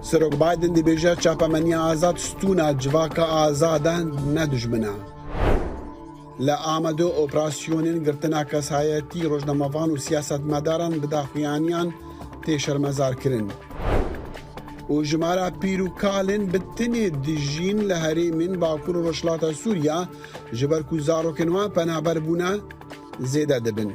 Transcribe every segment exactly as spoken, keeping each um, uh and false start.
Serok Biden dibêje çapemeniya azad stûna civaka azad e, ne dijmin e. Li Amedo operasyonên girtina kesayetî rojnamevan û siyasetmedaran bi daxuyaniyan tê şermezarkirin. Û jimara pîr û kalên bi tinê dijîn li herêmên Bakur û Rojhilata Sûriya ji ber ku zarokên wan penaber bûne zêde dibin.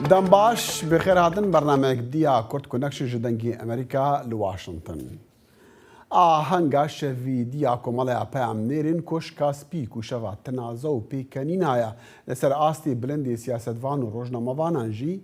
Dem baş, bi xêr hatin bernameyek diya Kurd Connection ji Dengê Amerîka li Washington. Ahenga şevîdiya Komeleya Peyamnêrên Koşka Spî ku şeva tinaza û pêkenîna ye li ser astê bilindê siyasetvan û rojnamevanan jî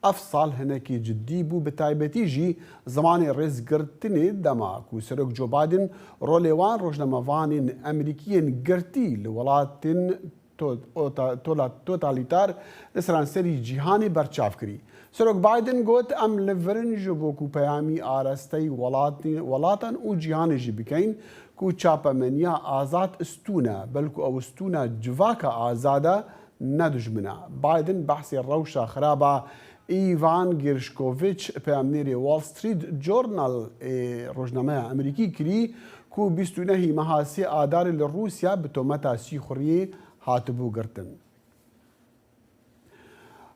ev sal hinekî cidî bû, bi taybetî jî zimanê rêzgirtinê dema ku Serok Joe Biden rolê wan rojnamevanên Amerîkî yên girtî li welatên to-, ota-, tola-, totalîtar li seranserî cîhanê berçav kirî. Serok Biden got, em li vir in ji bo ku peyamî arasteyî welatî-, welatan û cîhanê jî bikeyin ku çapemeniya azad stûn e, belku ew stûna civaka azad e, ne dijmin e. Biden behsê rewşa xirab a Ivan Gershkovich, peyamnêrê Wall Street Journal ê rojnameya Amerîkî kirî ku bîst û nehê meha sê Adarê li Rûsya bi tometa sîxuriyê hatibû girtin.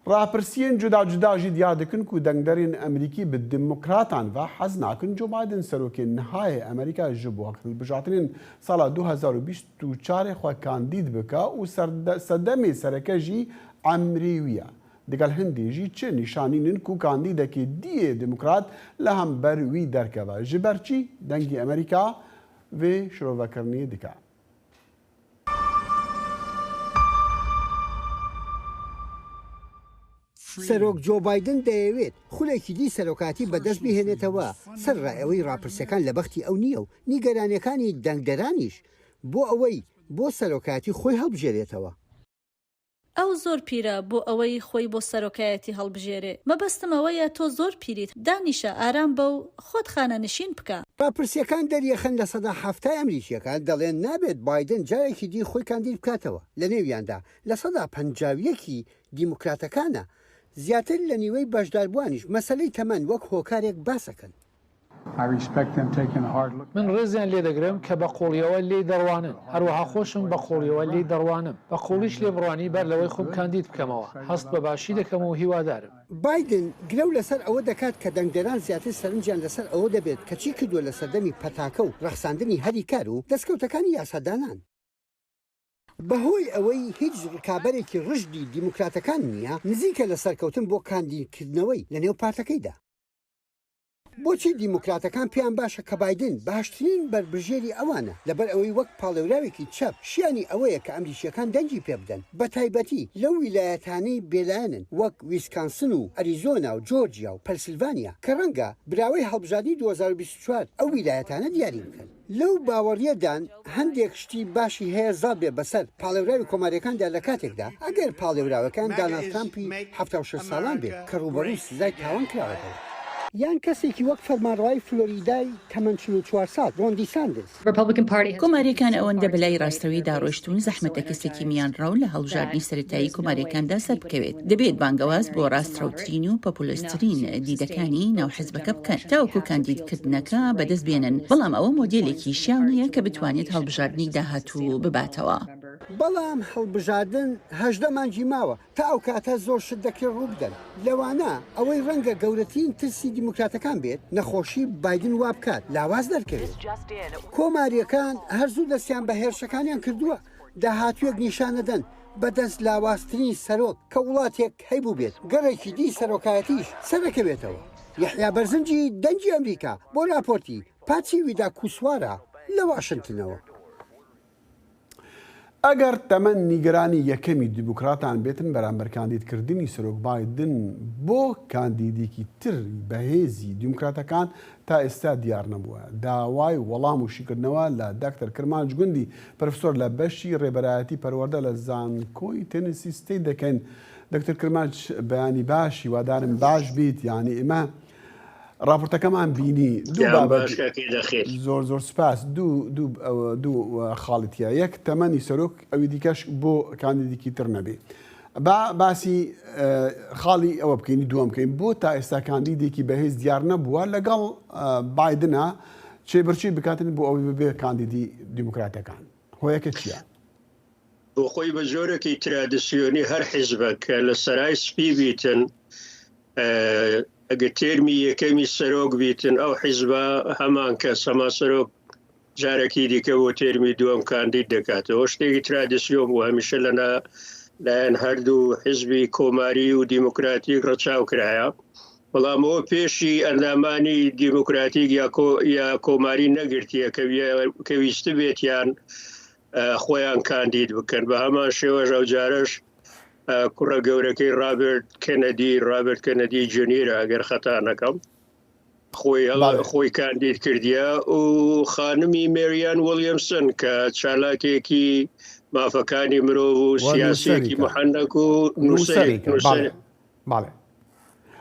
Rapirsiyên cuda cuda jî diyar dikin ku dengderên Amerîkî bi demokratan ve hez nakin Joe Biden serokê niha yê Amerîka ji bo hilbijartinên sala du hezar û bîst û çarê xwe kandîd bike û serde-, sedemê sereke jî emrê wî ye. Digel hindê jî çi nîşanîn in ku kandîdekê dî yê demokrat li hember wî derkeve? Ji ber çi? Dengê Amerîka vê şirovekirinê dike. Serok Joe Biden دەیەوێت خولێکی دی سەرۆکایەتی بەدەست بهێنێتەوە، سەرڕای ئەوەی ڕاپرسیەکان لە بەختی ئەو نییە و نیگەرانیەکانی دەنگدەرانیش، بۆ ئەوەی بۆ سەرۆکایەتی خۆی هەڵبژێرێتەوە. ئەو زۆر پیرە بۆ ئەوەی خۆی بۆ سەرۆکایەتی هەڵبژێرێ. مەبەستم ئەوەیە تۆ زۆر پیریت، دانیشە، ئارام بە و خۆت خانەنشین بکە. ڕاپرسیەکان دەریەخەن لە سەدا حەفتای ئەمریکیەکان دەڵێن نابێت بایدن جارێکی دی خۆی کاندید بکاتەوە، لە نێویاندا لە سەدا پەنجا و یەکی دیموکراتەکانە. زیاتر لە نیوەی بەشداربووانیش مەسەلەی تەمەن وەک هۆکارێک باسەکەن. من ڕێزیان لێ دەگرم کە بە قوڵیەوە لێی دەڕوانن، هەروەها خۆشم بە قوڵیەوە لێی دەڕوانم، بە قوڵیش لێم ڕوانی بەر لەوەی خۆم کاندید بکەمەوە. هەست بە باشی دەکەم و هیوادارم. بایدن گرەو لەسەر ئەوە دەکات کە دەنگدەران زیاتر سەرنجیان لەسەر ئەوە دەبێت کە چی کردووە لە سەردەمی پەتاکە و ڕەخساندنی هەلی کار و دەستکەوتەکانی یاسادانان. بەهۆی ئەوەی هیچ ڕکابەرێکی ڕژدی دیموکراتەکان نییە، نزیکە لە سەرکەوتن بۆ کاندیدکردنەوەی لە نێو پارتەکەیدا. بۆچی دیموکراتەکان پێیان باشە کە بایدن باشترین بەربژێری ئەوانە؟ لەبەر ئەوەی وەک پاڵێوراوێکی چەپ شیانی ئەوەیە کە ئەمریکییەکان دەنگی پێ بدەن، بەتایبەتی لەو ویلایەتانەی بێلایەنن وەک ویسکانسن و ئەریزۆنا و جۆرجیا و پەنسیلڤانیا کە ڕەنگە براوەی هەڵبژاردنی دوو هەزار و بیست و چوار ئەو ویلایەتانە دیاری بکەن. لەو باوەڕیەدان هەندێک شتی باشی هەیە زاڵ بێت بەسەر پاڵێوراوی کۆمارییەکاندا لە کاتێکدا ئەگەر پاڵێوراوەکان داناڵد ترامپی حەفتا و شەش ساڵان بێت کە ڕووبەڕووی سزای تاوان کراوەتەوە. یان کەسێکی وەک فەرمانڕەوای فلۆریدای تەمەن چل و چوار ساڵ، ڕۆن دیسانتس. کۆمارییەکان ئەوەندە بەلای ڕاستەوەی داڕۆیشتوون، زەحمەتە کەسێکی میانڕەو لە هەڵبژاردنی سەرەتایی کۆمارییەکاندا سەربکەوێت. دەبێت بانگەواز بۆ ڕاستڕەوترین و پۆپۆلیستترین دیدەکانی ناو حزبەکە بکەن تاوەکو کاندیدکردنەکە بەدەست بێنن، بەڵام ئەوە مۆدێلێکی شیاو نییە کە بتوانێت هەڵبژاردنی داهاتوو بباتەوە. بەڵام هەڵبژاردن هەژدە مانگی ماوە، تا ئەو کاتە زۆر شت دەکرێت ڕوو بدەن. لەوانە ئەوەی ڕەنگە گەورەترین ترسی دیموکراتەکان بێت، نەخۆشی بایدن وا بکات لاواز دەرکەوێت. کۆمارییەکان هەر زوو دەستیان بە هێرشەکانیان کردووە، داهاتوویەک نیشان نەدەن بە دەست لاوازترین سەرۆک کە وڵاتێک هەیبووبێت گەڕێکی دی سەرۆکایەتیش سەردەکەوێتەوە. یەحیا بەرزنجی، دەنگی ئەمریکا، بۆ راپۆرتی پاچی ویدا کوسوارا لە واشنتنەوە. ئەگەر تەمەن نیگەرانی یەکەمی دیموکراتان بێتن بەرامبەر کاندیدکردنی سەرۆک بایدن بۆ کاندیدێکی تر بەهێزی دیموکراتەکان تا ئێستا دیار نەبووە. داوای وەڵام و شیکردنەوە لە دکتر کرمانج گوندی پرۆفسۆر لە بەشی ڕێبەرایەتی پەروەردە لە زانکۆی تێنسی ستەیت دەکەین. دکتر کرمانج، بەیانی باش، هیوادارم باش بیت. یانی ئێمە راپۆرتەکەمان بینی. دوو یان بابەت. باش کاکەی دەخێر. زۆر زۆر سپاس. دوو دوو ئەوە دوو خاڵی تیا. یەک تەمەنی سەرۆک، ئەوی دیکەش بۆ کاندیدێکی تر نەبێ. با باسی ئە، خاڵی ئەوە بکەین، دووەم بکەین، بۆ تا ئێستا کاندیدێکی بەهێز دیار نەبووە لەگەڵ ئە، بایدنە چێبەرچی بکاتن بۆ ئەوەی ببێ کاندیدی دیموکراتەکان؟ هۆیەکە چییە؟ بۆ خۆی بە جۆرێکی ترادیسیۆنی هەر حیزبە کە لە سەرای سپی بیتن، ئە، ئەگە تێرمی یەکەمی سەرۆک بیتن، ئەو حیزبە هەمان کەس، هەمان سەرۆک جارێکی دیکە بۆ تێرمی دووەم کاندید دەکاتەوە. شتێکی ترادیسیۆن بوو، هەمیشە لەنا لایەن هەردوو حیزبی کۆماری و دیموکراتیک ڕەچاو کرایە. بەڵام ئەوە پێشی ئەندامانی دیموکراتیک یا کۆ-، یا کۆماری نەگرتیە کە ویە-، کە ویستبێتیان، ئە، خۆیان کاندید بکەن. بە هەمان شێوەش ئەو جارەش، ئە، کوڕە گەورەکەی ڕابرت کەنەدی، ڕابرت کەنەدی جونیرە، ئەگەر خەتا نەکەم، خۆی هەڵ-، بەڵێ. خۆی کاندید کردیە، و خانمی مێریان ویلیامسن کە چالاکێکی مافەکانی مرۆڤ و وە سیاسیەکی نووسەرێکە. محەنەک و نووسەرێک. نووسەرێکە. بەڵێ. بەڵێ.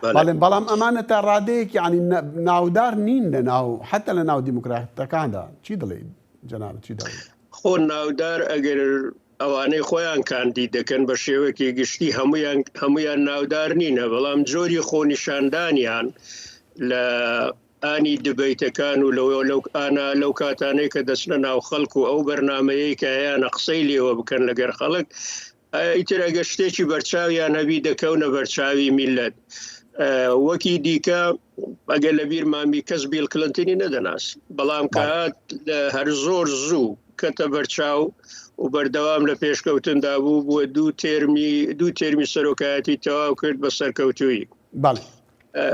بەڵێ. بەڵێ، بەڵام ئەمانە تا ڕادەیەک، یعنی، نە-، ناودار نین لە ناو، حتی لە ناو دیموکراتەکاندا. چی دەڵێ، جەناب، چی دەڵێ؟ خۆ ناودار، ئەگەر ئەوانەی خۆیان کاندید دەکەن، بە شێوەیەکی گشتی هەمویان، هەمویان ناودار نینە، بەڵام جۆری خۆنیشاندانیان لە ئانی دبەیتەکان و لەو، لەو ئانا، لەو کاتانەی کە دەچنە ناو خەڵک و ئەو بەرنمەیەی کە هەیەە قسەی لێوە بکەن لەگەر خەڵک، ئە، ئیتر ئەگەر شتێکی بەرچاویان هەبی، دەکەونە بەرچاوی میلەت. ئە، وەکی دیکە، ئەگەر لە بیرمان بی، کەس بیل کلنتنی نەدەناس، بەڵام کە بەڵێ. هات لە هەر زۆر زوو کەتە بەرچاو و بەردەوام لە پێشکەوتندا بوو، بووە دوو تێرمی، دوو تێرمی سەرۆکایەتی تەواو کرد بە سەرکەوتوویی. بەڵێ. ئە،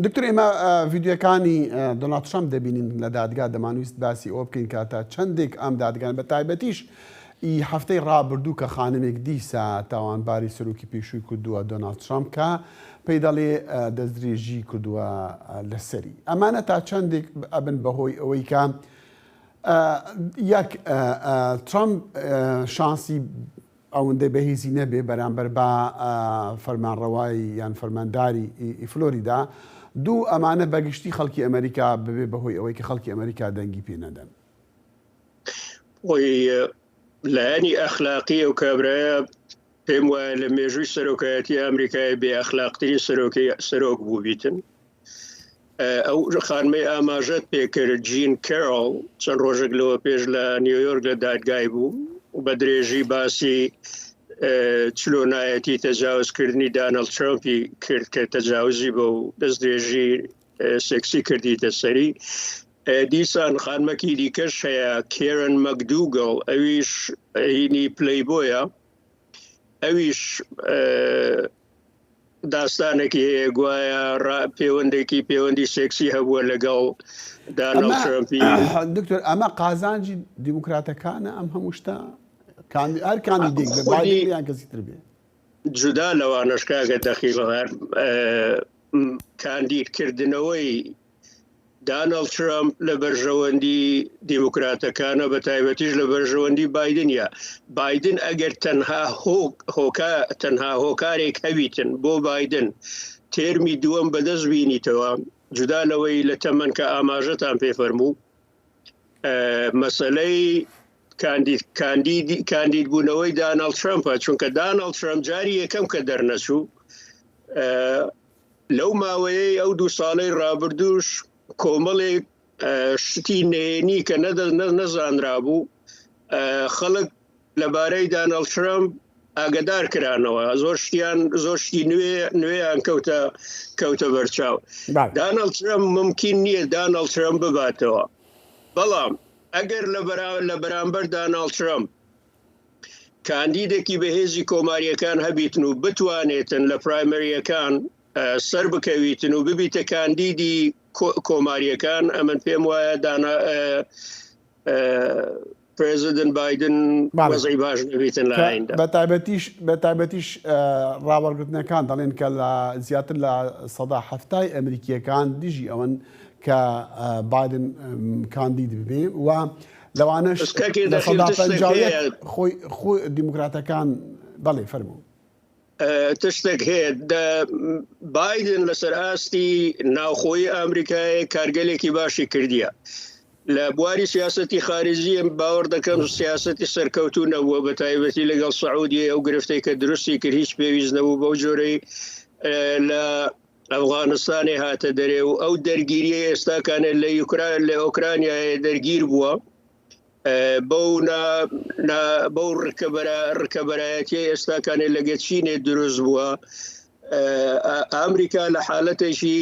دکتۆر، ئێمە ئە، ڤیدیۆکانی ئە، دۆناڵد ترەمپ دەبینین لە دادگا، دەمانویست باسی ئەوە بکەین کە تا چەندێک ئەم دادگان، بە تایبەتیش ئی هەفتەی ڕابردوو کە خانمێک دیسا تاوانباری سەرۆکی پێشووی کردووە، دۆناڵد ترەمپ، کە پێی دەڵێ ئە، دەستدرێژی کردووە ئە، لەسەری. ئەمانە تا چەندێک ئەبن بەهۆی ئەوەی کە ئە، یەک ئە، ئە، ترەمپ ئە، شانسی ئەوەندەی بەهێزی نەبێ بەرامبەر بە ئە، فەرمانڕەوایی یان فەرمانداری ئی، ئی فلۆریدا. دوو، ئەمانە بەگشتی خەڵکی ئەمریکا ببێ بەهۆی ئەوەی کە خەڵکی ئەمریکا دەنگی پێ نەدەن. خۆی لایەنی ئەخلاقی ئەو کابرایە پێم وایە لە مێژووی سەرۆکایەتی ئەمریکای بێ ئەخلاقترین سەرۆکی، سەرۆک بوو بیتن. ئە، ئەو خانمەی ئاماژەت پێکرد، جین کەرۆڵ، چەند ڕۆژێک لەوە پێش لە نیویۆرک لە دادگای بوو و بە درێژی باسی، ئە، چلۆنایەتی تەجاوزکردنی دانەڵد ترەمپی کرد کە تەجاوزی بە و دەستدرێژی، ئە، سێکسی کردیتە سەری. ئە، دیسان خانمەکی دیکەش هەیە، کێرن مەکدوگەڵ، ئەویش هینی پلەیبۆیە. ئەویش، ئە، داستانێکی هەیە، گوایە ڕا-، پەیوەندێکی، پەیوەندی سێکسی هەبووە لەگەڵ دانەڵد ئەمە، ترەمپی. دکتۆر، ئەمە قازانجی دیموکراتەکانە ئەم هەموو شتە؟ کاندی-، هەر کاندیدێک بێ، خودی بایدن یان کەسی تر بێ. جودا لەوانەش کاکە دەخیڵ هەر، ئە، م، کاندیدکردنەوەی دانەڵد ترەمپ لە بەرژەوەندی دیموکراتەکانە، بە تایبەتیش لە بەرژەوەندی بایدنە. بایدن ئەگەر تەنها هۆک-، هۆکا-، تەنها هۆکارێک هەبیتن بۆ بایدن تێرمی دووەم بەدەست بینیتەوە، جودا لەوەی لە تەمەن کە ئاماژەتان پێ فەرموو، ئە، مەسەلەی کاندید-، کاندیدی-، کاندید بوونەوەی دانەڵد ترەمپە، چونکە دانەڵد ترەمپ جاری یەکەم کە دەرنەچوو، ئە، لەو ماوەیەی ئەو دوو ساڵەی ڕابردووش کۆمەڵێک، ئە، شتی نهێنی کە نەدە-، نە-، نەزانرابوو، ئە، خەڵک لەبارەی دانەڵد ترەمپ ئاگەدار کرانەوە. زۆر شتیان، زۆر شتی نوێ-، نوێیان کەوتە، کەوتە بەرچاو. بەڵێ. دانەڵد ترەمپ ممکن نییە دانەڵد ترەمپ بباتەوە. بەڵام ئەگەر لە بەرا-، لە بەرامبەر داناڵد ترەمپ کاندیدێکی بەهێزی کۆماریەکان هەبیتن و بتوانێتن لە پرایمەریەکان، ئە، سەر بکەویتن و ببیتە کاندیدی کۆ-، کۆماریەکان، ئەمن پێم وایە دانا-، ئە، ئە، پرێزیدنت بایدن بەڵێ. وەزعی باش نەبیتن لە کە ئایندا. بە تایبەتیش، بە تایبەتیش ئە، ڕاوەرگرتنەکان دەڵێن کە لە زیاتر لە سەدا حەفتای ئەمریکیەکان دژی ئەوەن کە ئە، بایدن ئەم، کاندید ببێ و لەوانەش بەس کاکێ لە دەخیل سەدا تشتێک پەنجا و یەک هەیە. خۆی، خۆی دیموکراتەکان. بەڵێ، فەرموو. تشتێک هەیە دە بایدن لەسەر ئاستی ناوخۆی ئەمریکایە کارگەلێکی باشی کردیە لە بواری سیاستی خارجی. ئەم باوەڕ دەکەم سیاستی سەرکەوتوو نەبووە، بە تایبەتی لەگەڵ سعودیە. ئەو گرفتەی کە دروستی کرد هیچ پێویست نەبوو بەو جۆرەی لە ئەفغانستانی هاتە دەرێ و ئەو دەرگیریە ئێستاکانێت لە یوکران لە ئۆکرانیایە دەرگیر بووە. بەو بەو ڕکەبەرایەتی ئێستاکانێ لەگە چینێ دروست بووە. ئەمریکا لە حالەتێکی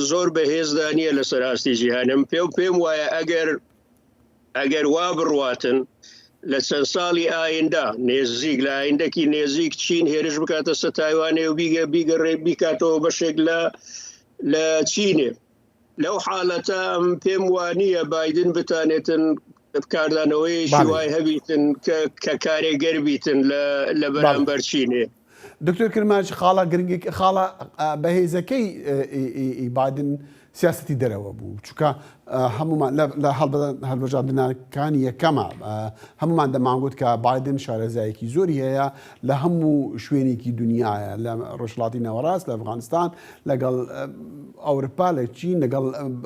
زۆر بەهێزدا نییە لەسەر ئاستی جیهانم. پێ و پێم وایە ئەگەر ئەگەر وا بڕواتن لە چەند ساڵی ئایندا نێزیک، لە ئایندەکی نێزیک چین هێرش بکاتە سە تایوانێ و بیگە بیگەڕێ بیکاتەوە بەشێک لە لە چینێ. لەو حاڵەتە ئەم پێم وانییە بایدن بتانێتن کاردانەوەیەکی وای هەبیتن کە کارێگەر بیتن لە بەرامبەر چینێ. دکتۆر کرماج، خاڵە گرنگێک، خاڵە بەهێزەکەی بایدن سیاستی دەرەوە بوو، چونکە هەمومان لە هەڵبژاردنەکانی یەکەمە هەمومان دەمانگوت کە بایدن شارەزایەکی زۆری هەیە لە هەموو شوێنێکی دنیاە، لە ڕۆژهڵاتی ناوەڕاست، لە ئەفغانستان، لەگەڵ ئەوروپا، لە چین، لەگەڵ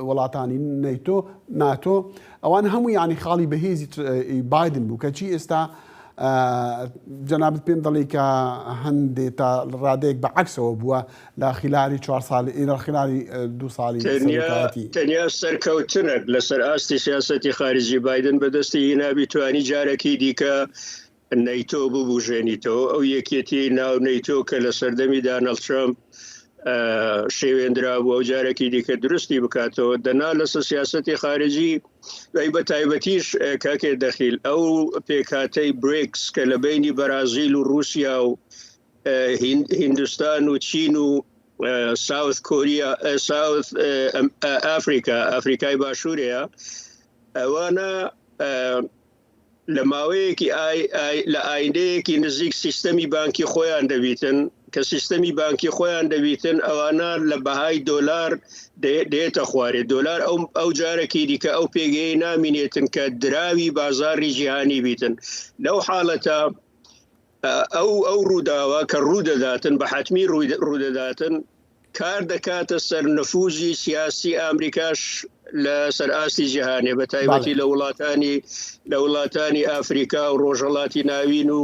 وڵاتانی نەیتۆ، ناتۆ. ئەوان هەموو یعنی خاڵی بەهێزی بایدن بوو، کەچی ئێستا جەنابەت پێم دەڵێ کە هەندێ تا ڕادەیەک بە عەکسەوە بووە لە خلاری چوار ساڵی، لە خلاری دوو ساڵی سەرۆکایەتی. تەنیا سەرکەوتنێک لەسەر ئاستی سیاسەتی خارجی بایدن بەدەستی هینابی توانی جارێکی دیکە نەیتۆ ببوژێنیتەوە. ئەو یەکێتی ناو نەیتۆ کە لە سەردەمی دانەڵد ترەمپ شێوێندرا بوو، ئەو جارێکی دیکە دروستی بکاتەوە. دەنا لەسەر سیاسەتی خارجی دوای بە تایبەتیش کاکێ دەخیل ئەو پێکاتەی بریکس کە لە بینی بەرازیل و رووسیا و هیندستان و چین و ساوت کۆریا، ساوت ئەفریکا، ئەفریکای باشوورەیە. ئەوانە لە ماوەیەکی لە ئایندەیەکی نزیک سیستەمی بانکی خۆیان دەبیتن، کە سیستەمی بانکی خۆیان دەبیتن ئەوانە لە بەهای دۆلار دێتە خوارێ. دۆلار ئەو جارەکی دیکە ئەو پێگەی نامینێتن کە دراوی بازاری جیهانی بیتن. لەو حاڵەتە ئەو ئەو ڕووداوە کە ڕوودەداتن بە حەتمی ڕوودەداتن کار دەکاتە سەر نفوزی سیاسی ئامریکاش لە سەر ئاستی جیهانێ، بە تایبەتی لە وڵاتانی لە وڵاتانی ئافریکا و ڕۆژهڵاتی ناوین و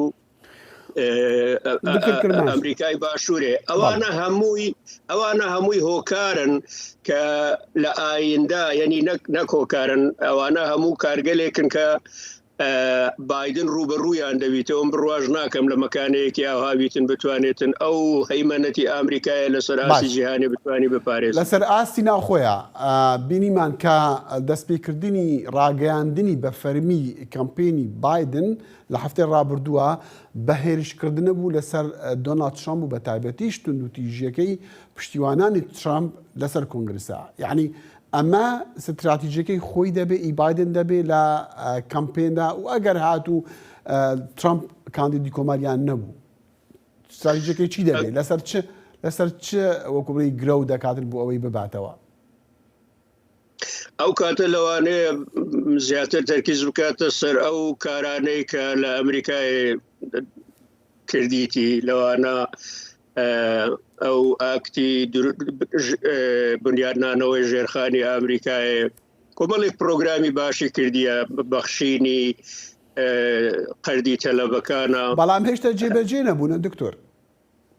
ئەمریکای باشوورێ. ئەوانە هەمووی ئەوانە هەمووی هۆکارن کە لە ئایندا، یعنی نەک نەک هۆکارن، ئەوانە هەموو کارگەلێکن کە بایدن ڕوبەڕوویان دەبیتەوە. من بڕواش ناکەم لە مەکانەیەکی ئاوها بیتن بتوانێتن ئەو هەیمەنەتی ئامریکایە لەسەر ئاستی جیهانێ بتوانی بپارێزێت. لەسەر ئاستی ناوخۆیە بینیمان کە دەستپێکردنی ڕاگەیاندنی بە فەرمی کەمپینی بایدن لە هەفتەی ڕابردووە بە هێرشکردنە بوو لەسەر دۆناڵد ترامپ و بە تایبەتیش توندوتیژیەکەی پشتیوانانی ترامپ لەسەر کۆنگرسا. یعنی ئەمە ستراتیژەکەی خۆی دەبێ، ئی بایدن دەبێ لە کەمپێندا و ئەگەر هات و ترامپ کاندیدی کۆماریان نەبوو، ستراتیژەکەی چی دەبێ؟ لەسەر چ لەسەر چ وەکوبڕی گرەو دەکاتن بۆ ئەوەی بباتەوە؟ ئەو کاتە لەوانەیە زیاتر تەرکیز بکاتە سەر ئەو کارانەی کە لە ئەمریکای کردیتی، لەوانە ئەو ئاکتی بنیادنانەوەی ژێرخانی ئامریکایە. کۆمەڵێک پرۆگرامی باشی کردیە، بەخشینی قەردی تەلەبەکانە. بەڵام هێشتا جێبەجێ نەبوونە دکتۆر.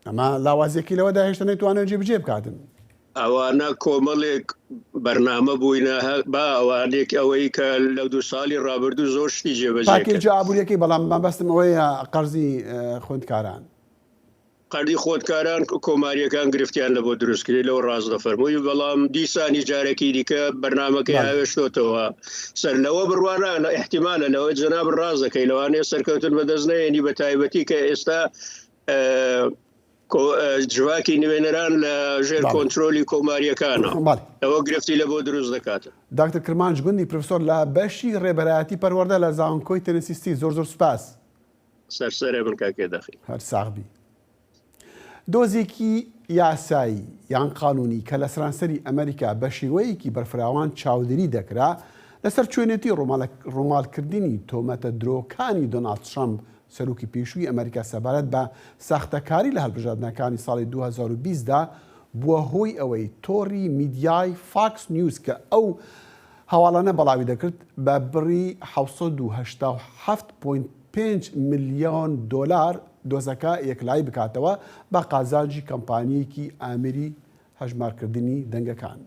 ئەمە لاوازیەکی لەوەدا هێشتا نەیتوانن جێبجێ بکاتن. ئەوانە کۆمەڵێک بەرنامە بووینە با ئەوانێک ئەوەی کە لەو دوو ساڵی ڕابردوو زۆر شتی جێبەجێ کرد. پاکێجە ئابووریەکەی، بەڵام مەبەستم ئەوەیە قەرزی خوندکاران. قەردی خۆتکاران کۆماریەکان گرفتیان لە بۆ دروستکردی لەوە ڕاست دەفەرمووی، بەڵام دیسانی جارێکی دیکە بەرنمەکەی هاوێشتۆتەوە سەر لەوە بڕوانە لە احتیمالە لەوە جەناب ڕاست دەکەی لەوانەیە سەرکەوتن بەدەست نەیەنی، بە تایبەتی کە ئێستا جوواکی نوێنەران لە ژێر کۆنتترۆلی کۆماریەکانە. ئەوە گرفتی لە بۆ دروست دەکات. داکتر کرمانج گوندی پرفسۆر لە بەشی ڕێبەرایەتی پەروەەردە لە زانکۆی تەنسیستی، زۆر زۆر سپاس. سەرسەرێ بن کاکێ دەخی. هەر ساغبی. دۆزێکی یاسایی یان قانونی کە لە سرانسەری ئەمریکا بە شێوەیەکی بەرفراوان چاودێری دەکرا لەسەر چۆنێتی ڕووماڵکردنی تۆمەتە درۆکانی دۆناڵد ترامپ سەرۆکی پێشووی ئەمریکا سەبارەت بە ساختەکاری لە هەڵبژاردنەکانی ساڵی دوو هەزار و بیست دا بووە هۆی ئەوەی تۆڕی میدیای فاکس نیوز کە ئەو هەواڵانە بەڵاوی دەکرد، بە بڕی حەوت سەد و هەشتا و حەفت پۆینت پێنج ملیۆن دۆلار دۆزەکە یەکلایی بکاتەوە بە قازانجی کەمپانیەکی ئامری هەژمارکردنی دەنگەکان.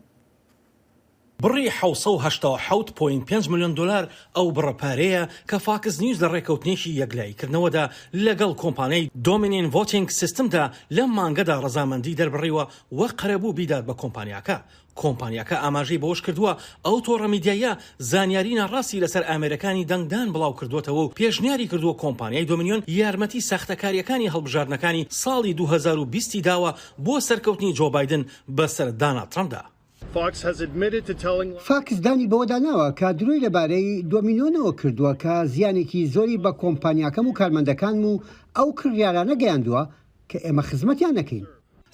بڕی حەوت سەد و هەشتا و حەوت پۆینت پێنج ملیۆن دۆلار ئەو بڕە پارەیە کە فاکس نیوز لە ڕێکەوتنێکی یەکلاییکردنەوەدا لەگەڵ کۆمپانیای دۆمینین ڤۆتینگ سیستمدا لەم مانگەدا ڕەزامەندی دەربڕیوە وەک قەرەبوو بیدات بە کۆمپانیاکە. کۆمپانیاکە ئاماژەی بەوەش کردووە ئەو تۆڕە میدیاییە زانیاری ناڕاستی لەسەر ئامێرەکانی دەنگدان بڵاو کردووەتەوە و پێشنیاری کردووە کۆمپانیای دۆمینیۆن یارمەتی ساختەکاریەکانی هەڵبژاردنەکانی ساڵی دوو هەزار و بیست ی داوە بۆ سەرکەوتنی جۆ بایدن بەسەر داناڵد ترەمپدا. فاکس دانی بەوەدا ناوە کە درۆی لەبارەی دۆمینۆنەوە کردووە کە زیانێکی زۆری بە کۆمپانیاکەم و کارمەندەکانم و ئەو کڕیارانە گەیاندووە کە ئێمە خزمەتیان نەکەین.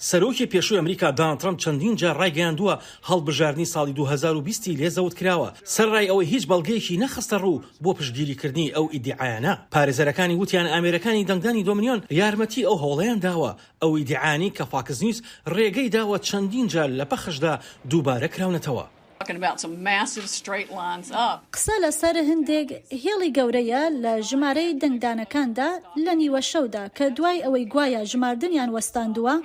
سەرۆکی پێشووی ئەمریکا داناڵد ترەمپ چەندین جار ڕایگەیاندووە هەڵبژاردنی ساڵی دوو هەزار و بیست ی لێ زەوت کراوە سەرڕای ئەوەی هیچ بەڵگەیەکی نەخستە ڕوو بۆ پشتگیریکردنی ئەو ئیدیعایانە. پارێزەرەکانی وتیان ئامێرەکانی دەنگدانی دۆمینیۆن یارمەتی ئەو هەوڵەیان داوە ئەو ئیدیعایانەی کە فاکس نیوز ڕێگەی داوە چەندین جار لە پەخشدا دووبارە کراونەتەوە. قسە لەسەر هەندێک هێڵی گەورەیە لە ژمارەی دەنگدانەکاندا لە نیوەشەودا کە دوای ئەوەی گوایە ژماردنیان وەستاندووە،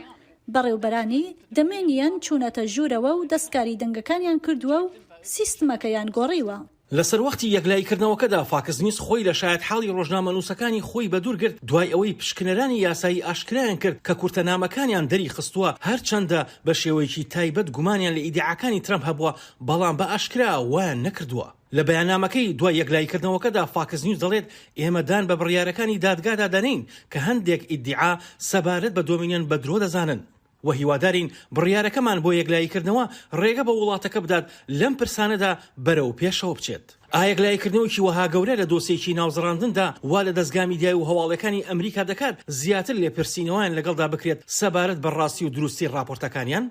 بەڕێوبەرانی دەمێنیەن چوونەتە ژوورەوە و دەستکاری دەنگەکانیان کردووە و سیستمەکەیان گۆڕیوە. لە سەروەختی یەکلاییکردنەوەکەدا فاکس نیوز خۆی لە شایەتحاڵی ڕۆژنامەنووسەکانی خۆی بەدوور گرت دوای ئەوەی پشکنەرانی یاسایی ئاشکرایان کرد کە کورتەنامەکانیان دەریخستووە هەرچەندە بە شێوەیەکی تایبەت گومانیان لە ئیدیعاکانی ترەمپ هەبووە بەڵام بە ئاشکرا وایان نەکردووە. لە بەیاننامەکەی دوای یەکلاییکردنەوەکەدا فاکس نیوز دەڵێت ئێمە دان بە بڕیارەکانی دادگادا دەنین کە هەندێک ئیدیعا سەبارەت بە دۆمینیۆن بە درۆ دەزانن و هیوادارین بڕیارەکەمان بۆ یەکلاییکردنەوە ڕێگە بە وڵاتەکە بدات لەم پرسانەدا بەرەو پێشەوە بچێت. ئا یەکلاییکردنەوەکی وەها گەورە لە دۆسیەکی ناوزڕاندندا وا لە دەزگا میدیای و هەواڵەکانی ئەمریکا دەکات زیاتر لێپرسینەوەیان لەگەڵدا بکرێت سەبارەت بە ڕاستی و دروستی ڕاپۆرتەکانیان؟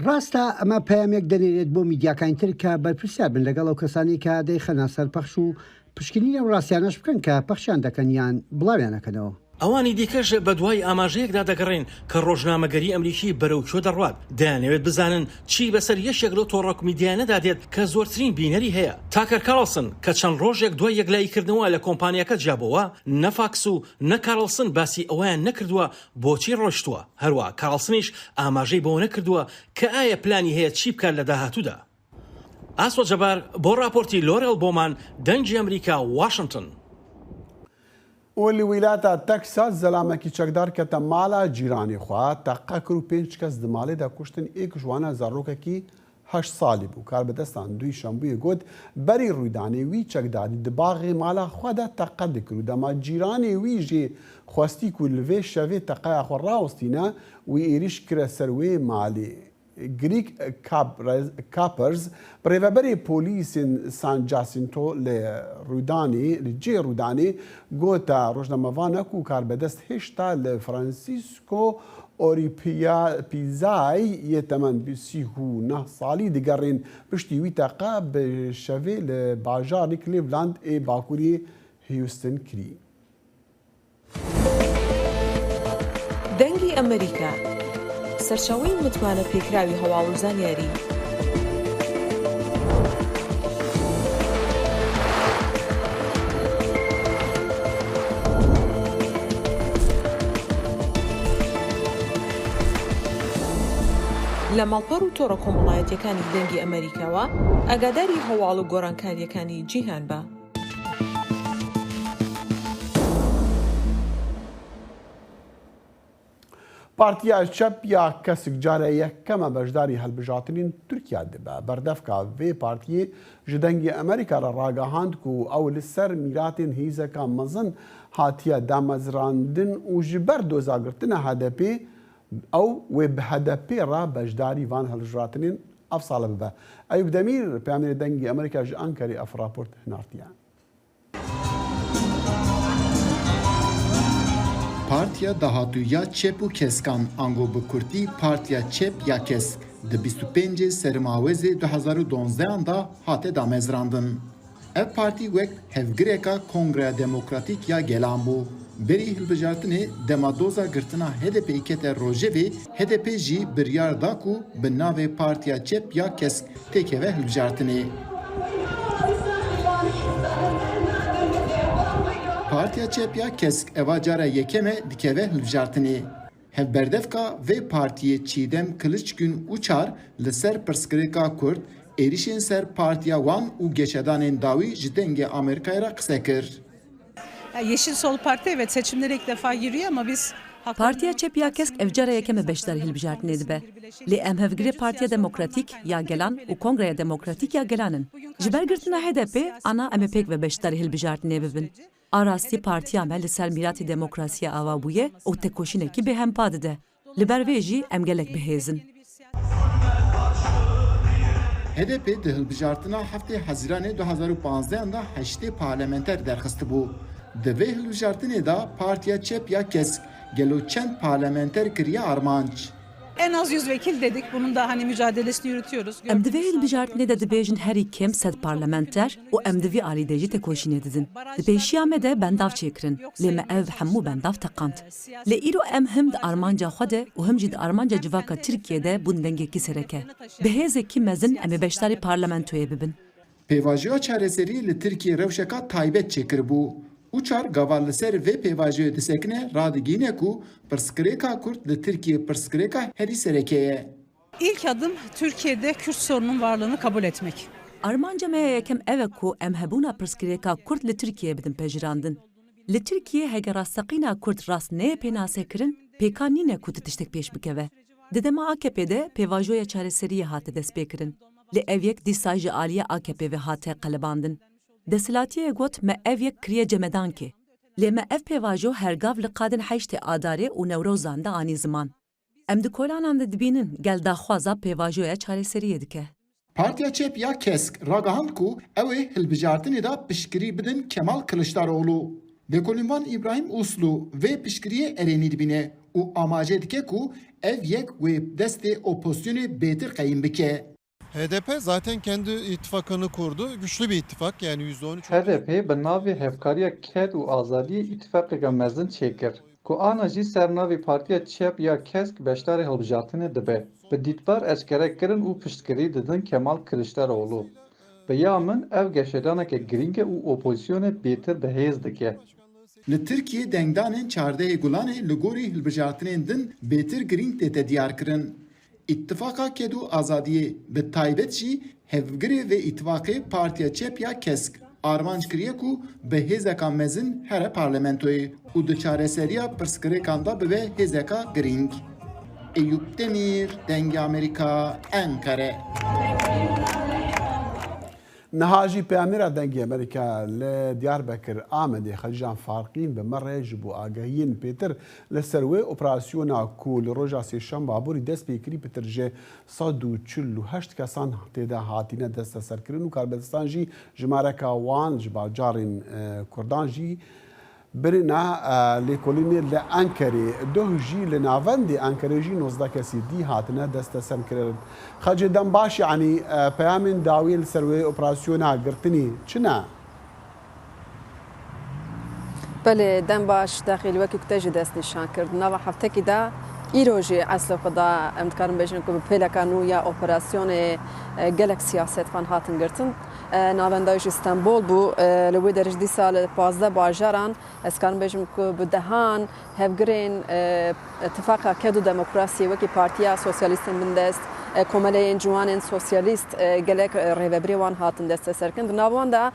ڕاستە، ئەمە پەیامێک دەنێرێت بۆ میدیاکانی تر کە بەرپرسیار بن لەگەڵ ئەو کەسانەی کە دەیخەنە سەر پەخش و پشکنینی ئەو ڕاستیانەش بکەن کە پەخشیان دەکەن یان بڵاویان ئەکەنەوە. ئەوانی دیکەش بە دوای ئاماژەیەکدا دەگەڕێن کە ڕۆژنامەگەری ئەمریکی بەرەو کوێ دەڕوات، دەیانەوێت بزانن چی بەسەر یەکێک لەو تۆڕە میدیایانەدا دێت کە زۆرترین بینەری هەیە. تاکەر کارڵسن کە چەند ڕۆژێک دوای یەکلاییکردنەوە لە کۆمپانیاکە جیابۆوە، نە فاکس و نە کارڵسن باسی ئەوەیان نەکردووە بۆچی ڕۆیشتووە. هەروەها کارڵسنیش ئاماژەی بەوە نەکردووە کە ئایا پلانی هەیە چی بکات لە داهاتوودا. ئاسۆ جەبار بۆ ڕاپۆرتی لۆرێل بۆمان، دەنگی ئەمریکا، واشنتن. و لە ویلاتە تەکساس زەلامەکی چەکدار کەتە ماڵە جیرانی خوا تەقە کر و پێنج کەس دماڵێدا کوشتن ئێک ژوانە زەڕۆکەکی هەشت ساڵی بوو کار بەدەستان دوی شەمبوویە گوت بەری ڕوویدانێ وی چەکداری دباغێ ماڵە خوادا تەقە دکر و دەما جیرانێ وی ژێ خواستی کو لڤێ شەوێ تەقەیا خۆ ڕاوستینە وی ئێریش کرە سەر وێ ماڵێ. گریک کاپرز، بڕێوەبەرێ پۆلیسên سان جاسینتۆ لە ڕوودانێ، لە جێ ڕوودانێ، گۆتە ڕۆژنامەڤانە کو کاربەدەست هێشتا لە فرانسیسکۆ ئۆریپیزای یە تەمەن سی و نە ساڵی دگەڕێن پشتی وی تەقە بە شەڤێ لە باژارێ کلیڤلاند ê باکووری هیوستن کری. دەنگی ئەمریکا، سەرچاوەی متمانە پێکراوی هەواڵ و زانیاری. لە ماڵپەڕ و تۆڕە کۆمەڵایەتیەکانی دەنگی ئەمریکاوە ئاگاداری هەواڵ و گۆڕانکاریەکانی جیهان بە. Partiya Çep ya Kesk carê yekeme beşdarî hilbijartinên Tirkiye dibe. Berdevka vê partiyê ji Dengê Amerîka re ragihand ku ew li ser mîratên hêzeka mezin hatiye damezrandin û ji ber dozagirtina H D P ew wê bi H D P re beşdarî van hilbijartinên ev sale bibe. Eyûp Demîr, peyamnêrê Dengê Amerîka ji Ankarê ev raport hinartiye. Partiya Dahatû ya Çep û Keskan, ango bi kurtî Partiya Çep ya Kesk, di bîst û pêncê Sermawezê du hezar û duanzdehan de hate damezrandin. Ev partî wek hevgireka Kongreya Demokratîk ya Gelan bû. Berî hilbijartinê dema doza girtina H D P'ê kete rojevê, H D P jî biryar da ku bi navê Partiya Çep ya Kesk têkeve hilbijartinê. Partiya Çep ya Kesk eva cara yekem e dikeve hilbijartinê. Hevberdevka vê partiyê Çîdem Kiliçgün Uçar li ser pirsgirêka Kurd, êrişên ser partiya wan û geşedanên dawî ji Dengê Amerîkayê re qise kir. Yeşil Sol Parti, evet, seçimlere ilk defa giriyor ama biz Partiya Çep ya Kesk ev cara yekem e beşdarî hilbijartinê dibe. Lê em hevgirê Partiya Demokratîk ya Gelan û Kongreya Demokratîk ya Gelan in. Ji ber girtina H D P, ana em ê pêk ve beşdarî hilbijartinê bibin. A rastî partiya me li ser mîratê demokrasiyê ava bûye û tekoşînekî bêhempa dide. Li ber vê jî em gelek bi hêz in. H D P di hilbijartina heftê Hezîranê du hazar û panzdeh de heştê parlamenter derxistibû. Di vê hilbijartinê de Partiya Çep ya Kesk gelo çend parlamenter kiriye armanc? En az yüz vekil dedik. Bunun da hani mücadelesini yürütüyoruz. Em di vê hilbijartinê de dibêjin herî kêm sed parlamenter û em di vî alî de jî tekoşînê didin. Di pêşiya me de bendav çêkirin, lê me ev hemû bendav teqand. Lê îro em him di armanca xwe de û him jî di armanca civaka Tirkiyê de bûn dengekî sereke. Bi hêzekî mezin em ê beşdarî parlamentoyê bibin. Pêvajoya çareseriyê li Tirkiyê rewşeka taybet çêkiribû. Uçar gava li ser vê pêvajoyê disekine radigihîne ku pirsgirêka Kurd li Tirkiyê pirsgirêka herî sereke ye. İlk adım Türkiye'de Kürt sorunun varlığını kabul etmek. Armanca me ya yekem ev e ku em hebûna pirsgirêka Kurd li Tirkiyeyê bidin pejirandin. Li Tirkiyê heke rasteqîna Kurd rast neyê pênasekirin, pêkan nîne ku tu tiştek pêş bikeve. Di dema A K P de pêvajoya çareseriyê hate destpêkirin. Lê ev yek dîsa ji aliyê A K P ve hate qelibandin. Desthilatiyê got me ev yek kiriye cemedankê. Lê me ev pêvajo her gav li qadên heştê Adarê û Newrozan de anî ziman. Em di kolanan de dibînin gel daxwaza pêvajoya çareseriyê dike. Partiya Çep ya Kesk ragihand ku ew ê hilbijartinê de piştgirî bidin Kemal Kiliçdaroglu. Lêkolînvan Îbrahîm Uslu vê piştgiriyê erênî dibîne û amaje dike ku ev yek wê destê opozisyonê bêtir qeyîm bike. H D P zaten kendi ittifakını kurdu. Güçlü bir ittifak, yani yüzde on üç. H D P bi navê Hevkariya Ked û Azadiyê îtîfaqeke mezin çêkir, ku ana jî ser navê Partiya Çep ya Kesk beşdarî hilbijartinê dibe. Bi dîtbar eşkere kirin û piştgirî didin Kemal Kiliçdaroglu. Bi ya min ev geşedaneke girîng e û opozisyonê bêtir bi hêz dike. Li Tirkiyê dengdanên çardehê Gulanê li gorî hilbijartinên din bêtir girîng tête diyarkirin. Îttifaqa Ked û Azadiyê, bi taybet jî hevgirê vê îttifaqê Partiya Çep ya Kesk, armanc kiriye ku bi hêzeka mezin here parlamentoyê û di çareseriya pirsgirêkan de bibe hêzeka girîng. Eyûp Demîr, Dengê Amerîka, Enkere. Niha jî peyamnêra Dengê Amerîka li Diyarbekir Amedê Xecîcan Farqîn bi me re ji bo agahiyên pêtir li ser wê operasyona ku li roja sêşemba borî dest pê kirî pitir ji sed û çil û heşt kesan tê de hatine desteserkirin û karbidestan jî jimareka wan ji bajarên, e, Kurdan jî Birina, e, lêkolînê li Enkerê, doh jî li navendê Enkerê jî nozdeh kesî dî hatine desteserkirin. Xecê dem baş, yanî, e, peyamên dawî li ser wê operasyona girtinî çi ne? Belê, dem baş, Dexîl, wekî ku te jî destnîşan kir. Di nava heftekî de, îro jî eslê xwe de, em dikarin bêjin ku bi pêleka nû ya operasyonê, e, gelek siyasetvan hatin girtin. E, navenda wî jî Stenbol bû. E, li wê derê jî dîsa li pazdeh bajaran, ez karim bêjim ku bi dehan hevgirên, e, Tifaqa Ked û Demokrasiyê, wekî Partiya Sosyalîstên Bindest, e, Komeleyên Ciwanên Sosyalîst, e, gelek, e, rêvebirê wan hatin desteserkirin. Di nav wan de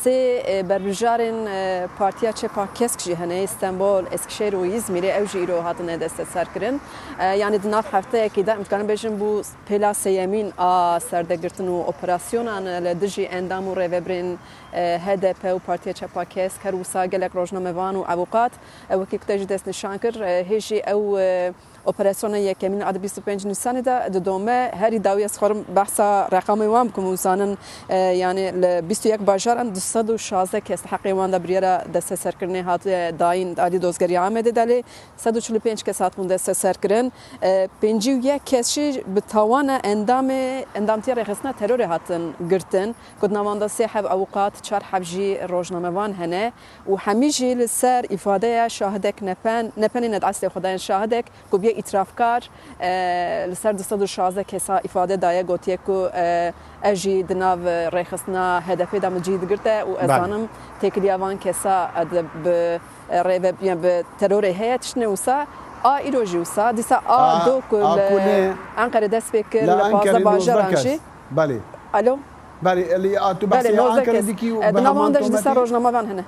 sê, e, berbijarên, e, Partiya Çepa Kesk jî hene, Stenbol, Eskişehir û Îzmîrê, ew jî îro hatine desteserkirin. E, yanî di nav hefteyekî de, em dikarin bêjin, bû pêla sêyemîn a serdegirtin û operasyonan li dijî endam û rêvebirên, e, H D P û Partiya Çepa Kesk, her wisa gelek rojnamevan û ewqat, e, wekî ku te jî destnîşan kir, e, hê jî ew, e, Operasyona yekemîn a di bîst û pênc Nîsanê de didome. Herî dawî ez xwarim behsa reqamê wan bikim û zanin, e, yani li bîst û yek bajaran du sed û şazdeh kes heqê wan de biryara desteserkirinê hatiye dayîn alî dozgeriya Amedê de lê sed û çil û pênc kes hatibûn desteserkirin. E, pêncî û yek kes jî bi tawana endamê, endamtiya rêxistina terorê hatin girtin. Ku di nav wan de sê heb avûkat, çar heb jî rojnamevan hene û hemî jî li ser îfadeya şahidek nepen, nepenê ne di eslê xwe de yên şahidek ku bûye îtirafkar, e, li ser du sed û şazdeh kesa îfade daye, gotiye ku, e, ez jî di nav rêxistina H D P de min cî digirte û ez Belê. zanim têkiliya van kesa, e, di, bi, e, rêve, yani bi terorê heye tiştine wisa. A îro jî wisa, dîsa a A, do ku a li ku ne? Enqere dest pê kir, Li li Enqerê pazdeh bajaran nozde kes. jî. Belê. Alo? Belê, elî a tu Belê, behsê nozde Enqerê kes. dikî û E, bi di nav heman wan de jî dîsa tometê? rojnamevan hene.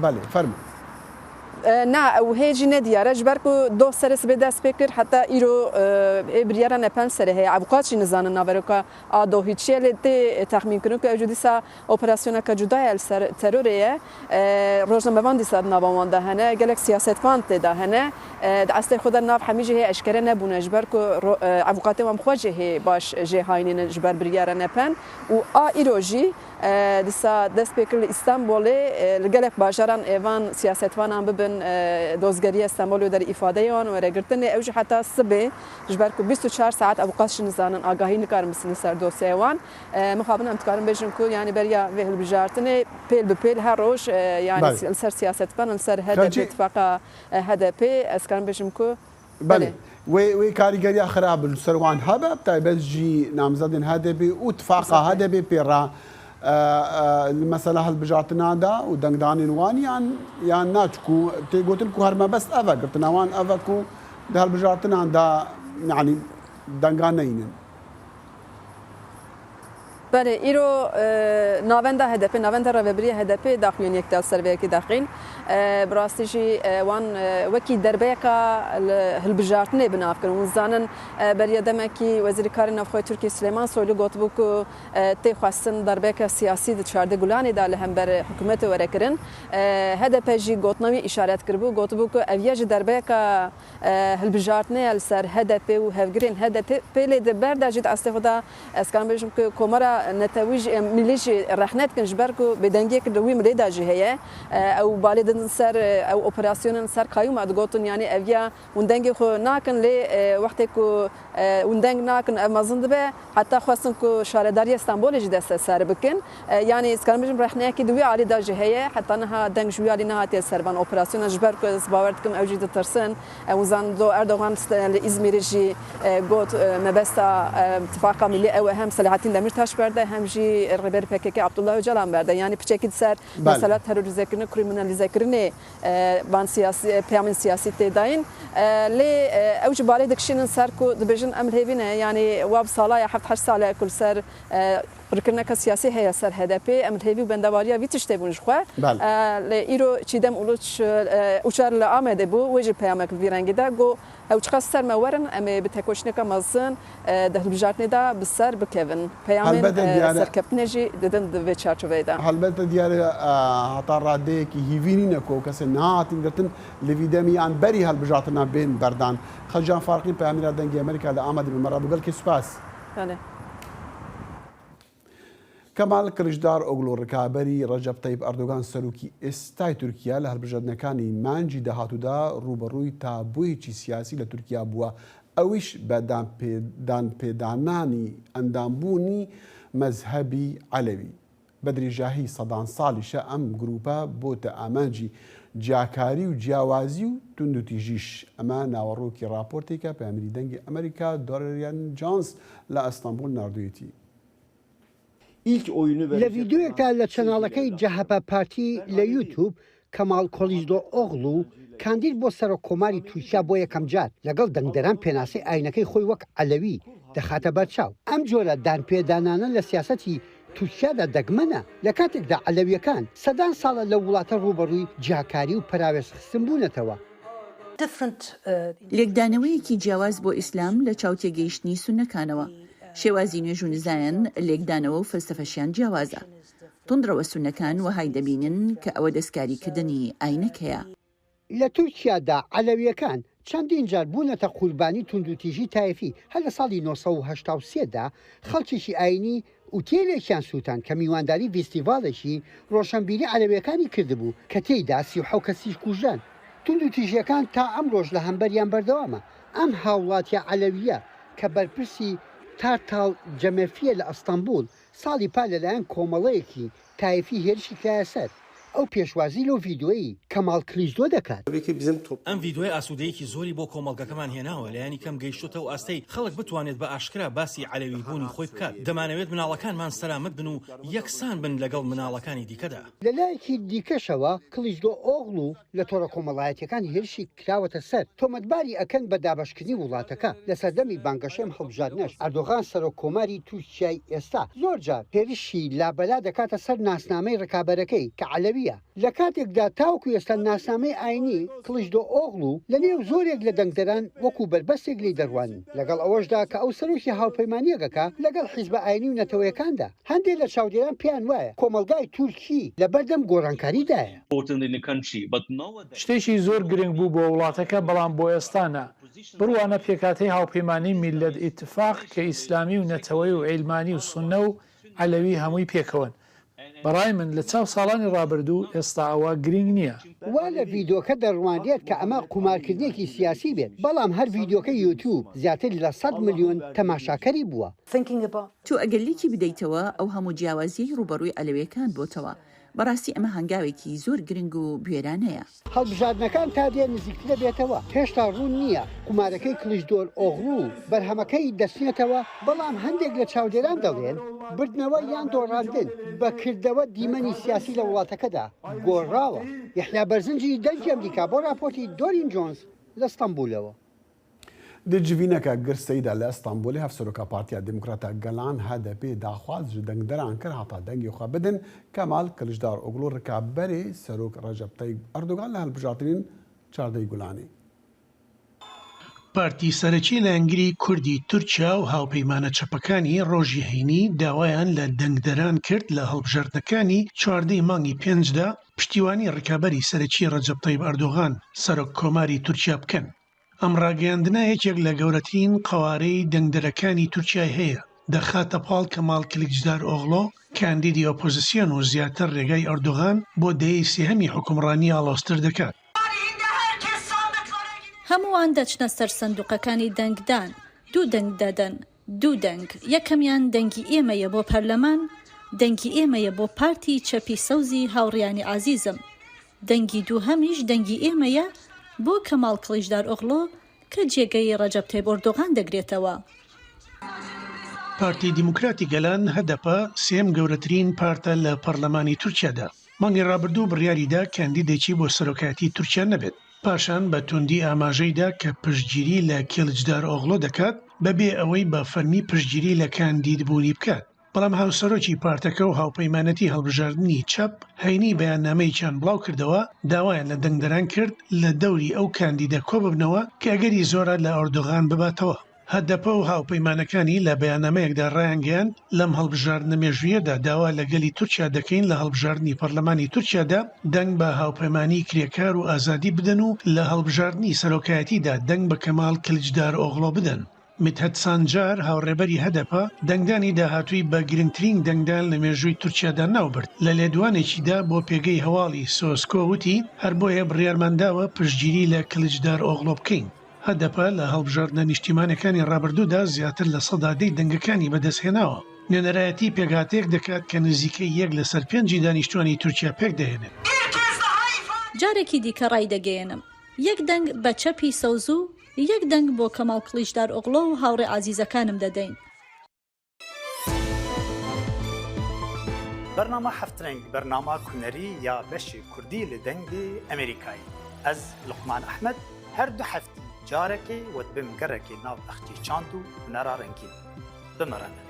Belê, fermo. E, na, ew hê jî nediyar e, ji ber ku doh serê sibê dest pê kir, heta îro, e, ê biryara nepen serê heye. Avûkat jî nizanin naveroka a dohî çi ye, lê tê texmînkirin ku ew jî dîsa operasyoneke cuda ye li ser terorê ye. E, rojnamevan dîsa di nava wan de hene, gelek siyasetvan tê de hene. E, di eslê xwe de nav hemî jî hê eşkere nebûne, ji ber ku ro-, e, avûkatê wan bi xwe jî hê baş jê haynînin ji ber biryara nepen. Û a îro jî, e, dîsa dest pê kir li Îstanbulê, e, li gelek bajaran êvan siyasetvanan bibin, e, dozgeriya Stenbolê û derî îfadeyê wan were girtin. Lê ew jî heta sibê, ji ber ku bîst û çar saet avûkat jî nizanin, agahî nikarin bisin li ser dosyaya wan. E, mixabin em dikarin bêjin ku, yani beriya vê hilbijartinê pêl bi pêl her roj, e, yani Belê. si-, li ser siyasetvan, li ser H D P, Xelkê tifaqa, e, H D P, ez karim bêjim ku Belê. Belê. Wê, wê karîgeriya xirab li ser wan hebe, bi taybet jî namzedên H D P û tifaqa Mustefî. H D P pê re, e, e, li mesela hilbijartina de û dengdanên wan yan, yan na, çiku tê gotin ku her mebest ev e, girtina wan ev e ku di hilbijartinan de, yani, denga neynin. Belê, îro, e, navenda H D P, navenda rêvebirî H D P daxuyaniyek da ser vê yekê daxîn. E, bi rastî jî, e, wan, e, wekî derbeyeka li hilbijartinê bi nav kirin. Hûn zanin, e, beriya demekî Wezîrê Karê Navxwe Tirkî Silêman Soylu gotibû ku, e, tê xwestin derbeyeke siyasî di çardeh Gulanê de li hember hikûmetê were kirin. E, H D P jî gotina wî îşaret kiribû, gotibû ku ev ya jî derbeyeka e, hilbijartinê ye li ser H D P û hevgirên H D P. Pê lê di ber de jî di eslê xwe de ez karim bêjim ku Komara Netewî jî, e, Milî jî rexne dikin, ji ber ku bêdengiyek li wî milê de jî heye. E, ew balê didin ser, e, ew operasyonên ser Kayûma digotin, yani ev ya hûn dengê xwe nakin, lê, e, wextê ku, e, hûn deng nakin ev mezin dibe. Heta xwestin ku şaredariya Stenbolê jî desteser bikin. E, yanî, ez karim bêjim, rexneyekî di wî alî de jî heye. Heta niha deng ji wî alî nehatiye ser van operasyona, ji ber ku ez bawer dikim ew jî ditirsin. E, hûn zanin do Erdogan st-, li Îzmîrê jî, e, got, e, mebesta, e, tifaqa milî ew e, hem Selahattin Demirtaş berde, hem jî rêberê P K K Abdullah Öcalan berde. Yanî piçekî di ser Belê. mesela terorîzekirine, kriminalîzekirinê e, van siyasî, e, peyamên siyasî tê dayîn. E, lê, e, ew ji balê dikişînin ser ku dibêjin em li hêvî ne, yanî wa bi sala ya heft heşt sal e ku li ser, e, qirkirineke siyasî heye ser H D P, em li hêvî û bendewariya vî tiştê bûn ji xwe. Belê. E, lê îro Çiğdem Uluç, e, Uçar li Amedê bû, wê jî peyamek bi vî rengî da, got, ew çiqas ser me werin, em ê bi tekoşîneke mezin, e, di hilbijartinê de bi ser bikevin. Peyamên, Helbet e, e, diyar e. serkeftinê jî didin di vê çarçoveyê de. Helbet e diyar e, e, heta radeyekî hîvî nîne ku kesên niha hatin girtin li vî demî yan berî hilbijartina bên berdan. Xelcan Farqîn, peyamnêra Dengê Amerîka li Amedê bi me re bû. Gelkî spas. Belê. Kemal Kiliçdaroglu, rikaberî Recep Tayyip Erdogan, serokî êstayî Tirkiye, li hilbijartinekî mencî dahatû de rûberûyî tabûyekî siyasî li Tirkiye bûye. Ewîş bi danpê-, danpêdananî endambûnî mezhebî Elewî. Bi dirêjahî sedan salî şe em grûpe bote amencî ciyakarî û ciyawazî û tundûtîjîş. Eme naverokî raportêke peyamnêrî Dengê Amerîka Dorian Jones li Estanbul nardûyêtî. İlk oyunu Li verecek vîdeoyek olan de li Türkiye çenalekey ile C H P Partî li YouTube, Kemal Kılıçdaroğlu kandîd bo serokkomarî Tirkiye bo yekem car. Legel dengderan pênasey ayînekey xwe wek Elewî dixate ber çav. Em cure danpêdanane li siyasetî Tirkiye de degme ne. Li katek de Elewîyekan sedan sal e li wilate rûberûyî ciyakarî û perawêzxistin bûnetewe. Different, uh, Lêkdanەوەیەکی جیاواز بۆ ئیسلام لە چاو تێگەیشتنی سوننەکانەوە. شێوازی نوێژ و نزایان، لێکدانەوە و فەلسەفەشیان جیاوازە. تونڕەوە سوننەکان وەهای دەبینن کە ئەوە دەستکاریکردنی ئاینەکەیە. Li Tirkiye de Elewîyekan چەندین جار بوونەتە قوربانی توندوتیژی تایفی. هەر لە ساڵی نۆ سەد و هەشتا و سێ دا خەڵکێکی ئاینی ئوتێلێکیان سووتان کە میوانداری ڤیستیڤاڵێکی ڕۆشنبیری عەلەویەکانی کردبوو کە تێیدا سی و حەوت کەسیش کوژران. توندوتیژیەکان تا ئەمڕۆش لە هەمبەریان بەردەوامە. ئەم هاوڵاتیە عەلەویە کە بەرپرسی تارتاڵ جەمەفیە لە ئەستەنبول ساڵی پار لەلایەن کۆمەڵەیەکی تایفی هێرشی کرایە سەر. ئەو پێشوازی لەو ڤیدیۆیی کەماڵ کلیجدۆ دەکات. Tabii ki bizim toplum ئەم ڤیدیۆیە ئاسوودەیەکی زۆری بۆ کۆمەڵگەکەمان هێناوە، لەیانی کەم گەیشتوتە و ئاستەی خەڵک بتوانێت بە ئاشکرا باسی عەلەوی بوونی خۆی بکات. دەمانەوێت مناڵەکان مان سەلامەت بن و یەکسان بن لەگەڵ مناڵەکانی دیکەدا. لە لایەکی دیکەشەوە کلیجدۆ ئۆغڵو لە تۆڕە کۆمەڵایەتیەکان هێرشی کراوەتە سەر، تۆمەتباری ئەکەن بە دابەشکردنی وڵاتەکە. لە سەردەمی بانگەشەی ئەم هەڵبژاردنەش ئەردۆغان سەرۆک کۆماری تورکیای ئێستا زۆر جار هێرشی لابەلا دەکاتە سەر ناسنامەی ڕکابەرەکەی کە عەلەویە. لە کاتێکدا تاوەکو ئێستا ناسنامەی ئاینی کلیجدۆ ئۆغڵو لە نێو زۆرێک لە دەنگدەران وەکو بەربەستێک لی دەڕوانین، لەگەڵ ئەوەشدا کە ئەو سەرۆکی هاوپەیمانیەکەکە لەگەڵ حیزبە ئاینی و نەتەوەیەکاندا. هەندێک لە چاودێران پێیان وایە کۆمەلگای تورکی لە بەردەم گۆڕانکاریدایە. Important in the country, but nowadays شتێکی زۆر گرنگ بوو بۆ وڵاتەکە، بەڵام بۆ ئێستا نا. بڕوانە پێکاتەی هاوپەیمانی میللەت ئیتفاق کە ئیسلامی و نەتەوەی و عیلمانی و سوننە و عەلەوی هەمووی پێکەوەن. بەڕای من لە چاو ساڵانی ڕابردوو ئێستا ئەوە گرنگ نییە. وا لە ڤیدیۆکە دەڕوانرێت کە ئەمە قومارکردنێکی سیاسی بێت، بەڵام هەر ڤیدیۆکە یوتیوب زیاتر لە سەد ملیۆن تەماشاکەری بووە. Thinking about تو ئەگەر لێکی بدەیتەوە، ئەو هەموو جیاوازیەی ڕوبەڕووی عەلەویەکان بۆتەوە. بەڕاستی ئەمە هەنگاوێکی زۆر گرنگ و بوێرانەیە. هەڵبژاردنەکان تا دێ نزیکترە بێتەوە، هێشتا ڕوون نییە قومارەکەی کلیچدۆر ئۆغڵو بەرهەمەکەی دەچنێتەوە، بەڵام هەندێک لە چاودێران دەڵێن بردنەوە یان دۆڕاندن بە کردەوە دیمەنی سیاسی لە وڵاتەکەدا گۆڕاوە. یەحیا بەرزنجی، دەنگی ئەمریکا، بۆ راپۆرتی دۆرین جۆنز لە ستەنبولەوە. Di civîneke girseyî de li Stenbolê Hevseroka Partiya Demokrata Gelan, H D P, daxwaz ji dengderan kir heta dengê xwe bidin Kemal Kiliçdaroglu, rikaberê Serok Recep Tayyip Erdogan li hilbijartinên çardehê Gulanê. پارتی سەرەکی لایەنگری کوردی تورکیا و هاوپەیمانە چەپەکانی ڕۆژی هەینی داوایان لە دەنگدەران کرد لە هەڵبژاردنەکانی چواردەی مانگی پێنجدا پشتیوانی ڕکابەری سەرەکی ڕەجەب تەیب ئەردۆغان، سەرۆک کۆماری تورکیا بکەن. ئەم ڕاگەیاندنە یەکێک لە گەورەترین قەوارەی دەنگدەرەکانی تورکیای هەیە، دەخاتە پاڵ کەماڵ کلیچدار ئۆغلۆ، کاندیدی ئۆپۆزیسیۆن و زیاتر ڕێگای ئەردۆغان بۆ دەیەی سێهەمی حوکمڕانی ئاڵۆزتر دەکات. هەمووان دەچنە سەر سندوقەکانی دەنگدان، دوو دەنگ دەدەن، دوو دەنگ، یەکەمیان دەنگی ئێمەیە بۆ پەرلەمان، دەنگی ئێمەیە بۆ پارتی چەپی سەوزی هاوڕیانی عەزیزم، دەنگی دووهەمیش دەنگی ئێمەیە بۆ کەماڵ کلیچدار ئۆغلۆ کە جێگەی ڕەجەب تەیب ئۆردۆغان دەگرێتەوە. پارتی دیموکراتی گەلان، H D P، سێم گەورەترین پارتە لە پەرلەمانی تورکیادا. مانگی ڕابردوو بڕیاری دا کاندیدێکی بۆ سەرۆکایەتی تورکیا نەبێت. پاشان بە توندی ئاماژەی دا کە پشتگیری لە کیلیچدار ئۆغلۆ دەکات، بەبێ ئەوەی بە فەرمی پشتگیری لە کاندیدبوونی بکات. بەڵام هاوسەرۆکی پارتەکە و هاوپەیمانەتی هەڵبژاردنی چەپ هەینی بەیاننامەیەکیان بڵاو کردەوە، داوایان لە دەنگدەران کرد لە دەوری ئەو کاندیدە کۆ ببنەوە کە ئەگەری زۆرە لە ئەردۆغان بباتەوە. H D P و هاوپەیمانەکانی لە بەیاننامەیەکدا ڕایانگەیاند، لەم هەڵبژاردنە مێژوویەدا داوا لە گەلی تورکیا دەکەین لە هەڵبژاردنی پەرلەمانی تورکیادا دەنگ بە هاوپەیمانی کرێکار و ئازادی بدەن و لە هەڵبژاردنی سەرۆکایەتیدا دەنگ بە کەمال کلیچدار ئۆغلۆ بدەن. میتهەت سانجار، هاوڕێبەری H D P، دەنگدانی داهاتووی بە گرنگترین دەنگدان لە مێژووی تورکیادا ناوبرد. لە لێدوانێکیدا بۆ پێگەی هەواڵی سۆسکۆ وتی، هەر بۆیە بڕیارمان داوە پشتگیری لە کلیچدار ئۆغلۆ بکەین. H D P لە هەڵبژاردنە نیشتیمانەکانی ڕابردوودا زیاتر لە سەدا دەی دەنگەکانی بەدەستهێناوە. نوێنەرایەتی پێکهاتەیەک دەکات کە نزیکەی یەک لەسەر پێنجی دانیشتوانی تورکیا پێک دەهێنێت. جارێکی دیکە ڕایدەگەیەنم، یەک دەنگ بە چەپی سەوز و یەک دەنگ بۆ کەماڵ کلیچدار ئۆغلۆ و هاوڕێ عەزیزەکانم دەدەین. Bernama Heft Reng, bernama hunerî ya beşê kurdî li Dengê Amerîkayê. Ez Luqman Ehmed, her du heftî carekê we dibim gerekê nav extê çand û hunera rengîn. Bi me re ne.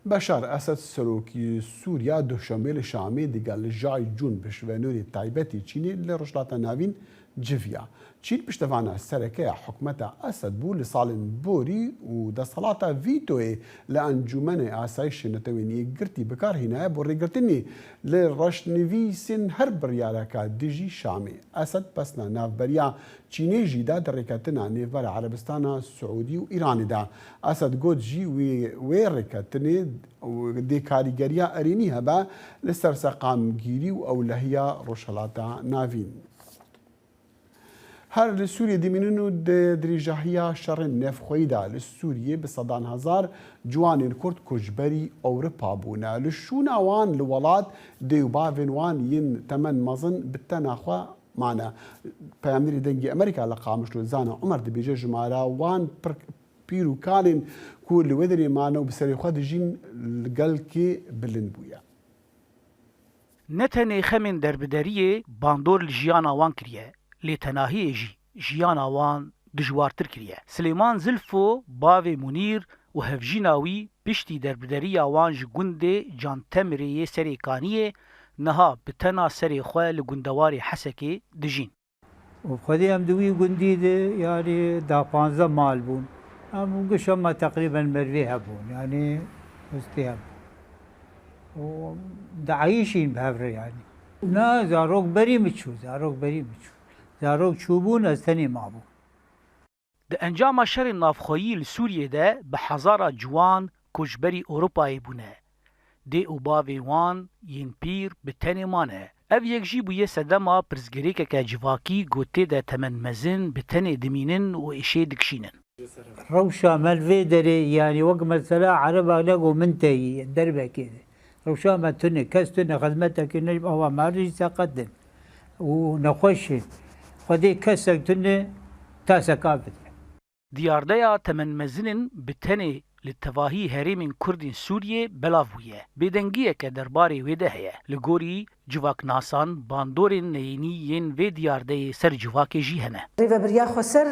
Beşar Esed, serokî Sûriya, Duşemê li Şamê digel Jay Jun, piştvenorê taybet ê Çînê li Rojhilata Navîn, civiya. Çîn piştevana sereke ya hikûmeta Esed bû li salên borî û desthilata vîtoyê li Encûmenê Asayîşê Netewên Yekgirtî bi kar hînaye bo rêgirtinê li reşnivîsên her biryareka dijî Şamê. Esed pesna navberiya Çînê jî da di rêkeftina nêvbera Erebistana Siûdî û Îranê de. Esed got jî wê, wê rêkeftinê û dê karîgeriya erênî hebe li ser seqamgîrî û ewlehiya Rojhilata Navîn. Her li Sûriyê dimînin û di dirêjahiya şerên navxweyî de li Sûriyê bi sedan hezar ciwanên Kurd koçberî Ewropa bûne. Li şûna wan li welat dê û bavên wan yên temen mezin bi tena xwe mane. Peyamnêrê Dengê Amerîka li Qamişlo Zana Umer dibêje jimara wan pir, pîr û kalên ku li wê derê mane û bi serê xwe dijîn li gelkê bilind bûye. Ne tenê xemên derbideriyê bandor li jiyana wan kiriye, lê tenahiyê jî jiyana wan dijwartir kiriye. Silêman Zilfo, bavê Munîr û hevjîna wî piştî derbideriya wan ji gundê Cantemirê yê Serê Kaniyê niha bi tena serê xwe li gundewarê Hesekê dijîn. Û xwedî em di wî gundî de, yanî da panzdeh mal bûn. Em gişa me teqrîben merivê hebûn, yanî hustê hebûn. Û diayîşîn bi hev re, yanî. Na, zarok berî min çû, zarok berî min çû. Zarok çûbûn, ez tenê mabûm. Di encama şerên navxweyî li Sûriyê de bi hezara ciwan koçberî Ewropayê bûne. Dê û bavê wan yên pîr bi tenê mane. Ev yek jî bûye sedema pirsgirêkeke civakî ku tê de temenmezin bi tenê dimînin û êşê dikişînin. Rewşa me li vê derê, yanî wek mesela ereba ne ku min te yî, derbekê de. Rewşa me tune, kes tune, xizmetekê ne ji ava me jî seqet in û nexweş in. Xwedê kesek tune taseka bide. Diyardeya temenmezinên bi tenê li tevahî herêmên Kurd ên Sûriyê belav bûye. Bêdengiyeke derbarê wê de heye. Li gorî civaknasan bandorên neyînî yên vê diyardeyê ser civakê jî hene. Rêvebiriya xweser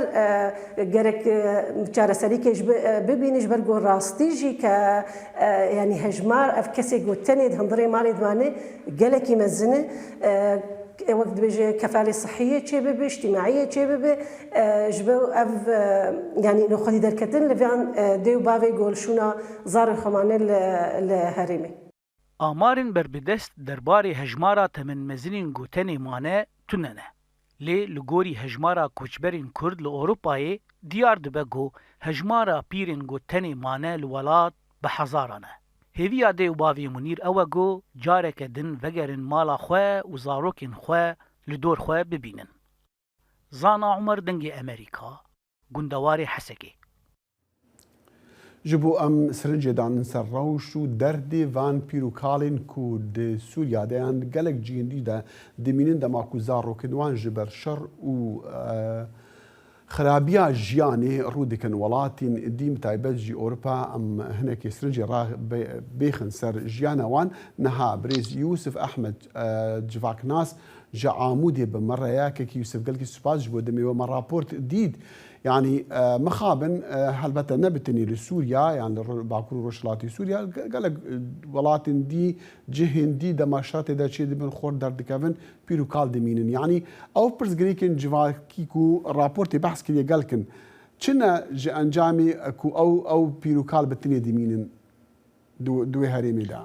e, gerek e, çareserîkê ji bi- e, bibîne ji ber ku rastî jî ke e, yanî hejmar ev kesê ku tenê di hundirê malê dimane gelekî mezin e. E, wek dibêje kefalê sihiyê çêbibe, îctîmaiyê çêbibe, e, ji bo ev e, yanî li xwedî derketin li van e, dê û bavê ku li şûna zarê xwe mane li, li herêmê. Amarên berbidest derbarê hejmara temenmezinên ku tenê mane tune ne. Lê li gorî hejmara koçberên Kurd li Ewropayê diyar dibe ku hejmara pîrên ku tenê mane li welat bi hezaran e. Hêviya dê û bavê Munîr ew e ku careke din vegerin mala xwe û zarokên xwe li dor xwe bibînin. Zana Umer, Dengê Emerîka, gundewarê Hesekê. Ji bo em sirincê danin ser rewş û derdê van pîr û kalên ku di Sûriya de yan gelek cihên dî de dimînin, dema ku zarokên wan ji ber şer û e, xirabiya jiyanê rû dikin welatên dî, bi taybet jî Ewropa, em hinekê sirincê ra bê- bêxin ser jiyana wan. Niha birêz Yûsif Ehmed, e, civaknas ji Amûdê bi me re ye. Kekî Yûsif, gelkî spas ji bo demê we me raport dît. Yanî e, mixabin e, helbete ne bi tenê li Sûriya, yan li Ro- Bakur û Rojhilatê Sûriya, ge- gelek e, welatên dî, cihên dî dema şeretê de çê dibin, xort derdikevin, pîr û kal dimînin. Yanî ew pirsgirêkên civakî ku raportê behs kiriye gelk in. Çi ne ji encamê ku ew ew pîr û kal bi tinê dimînin di di wê herêmê de?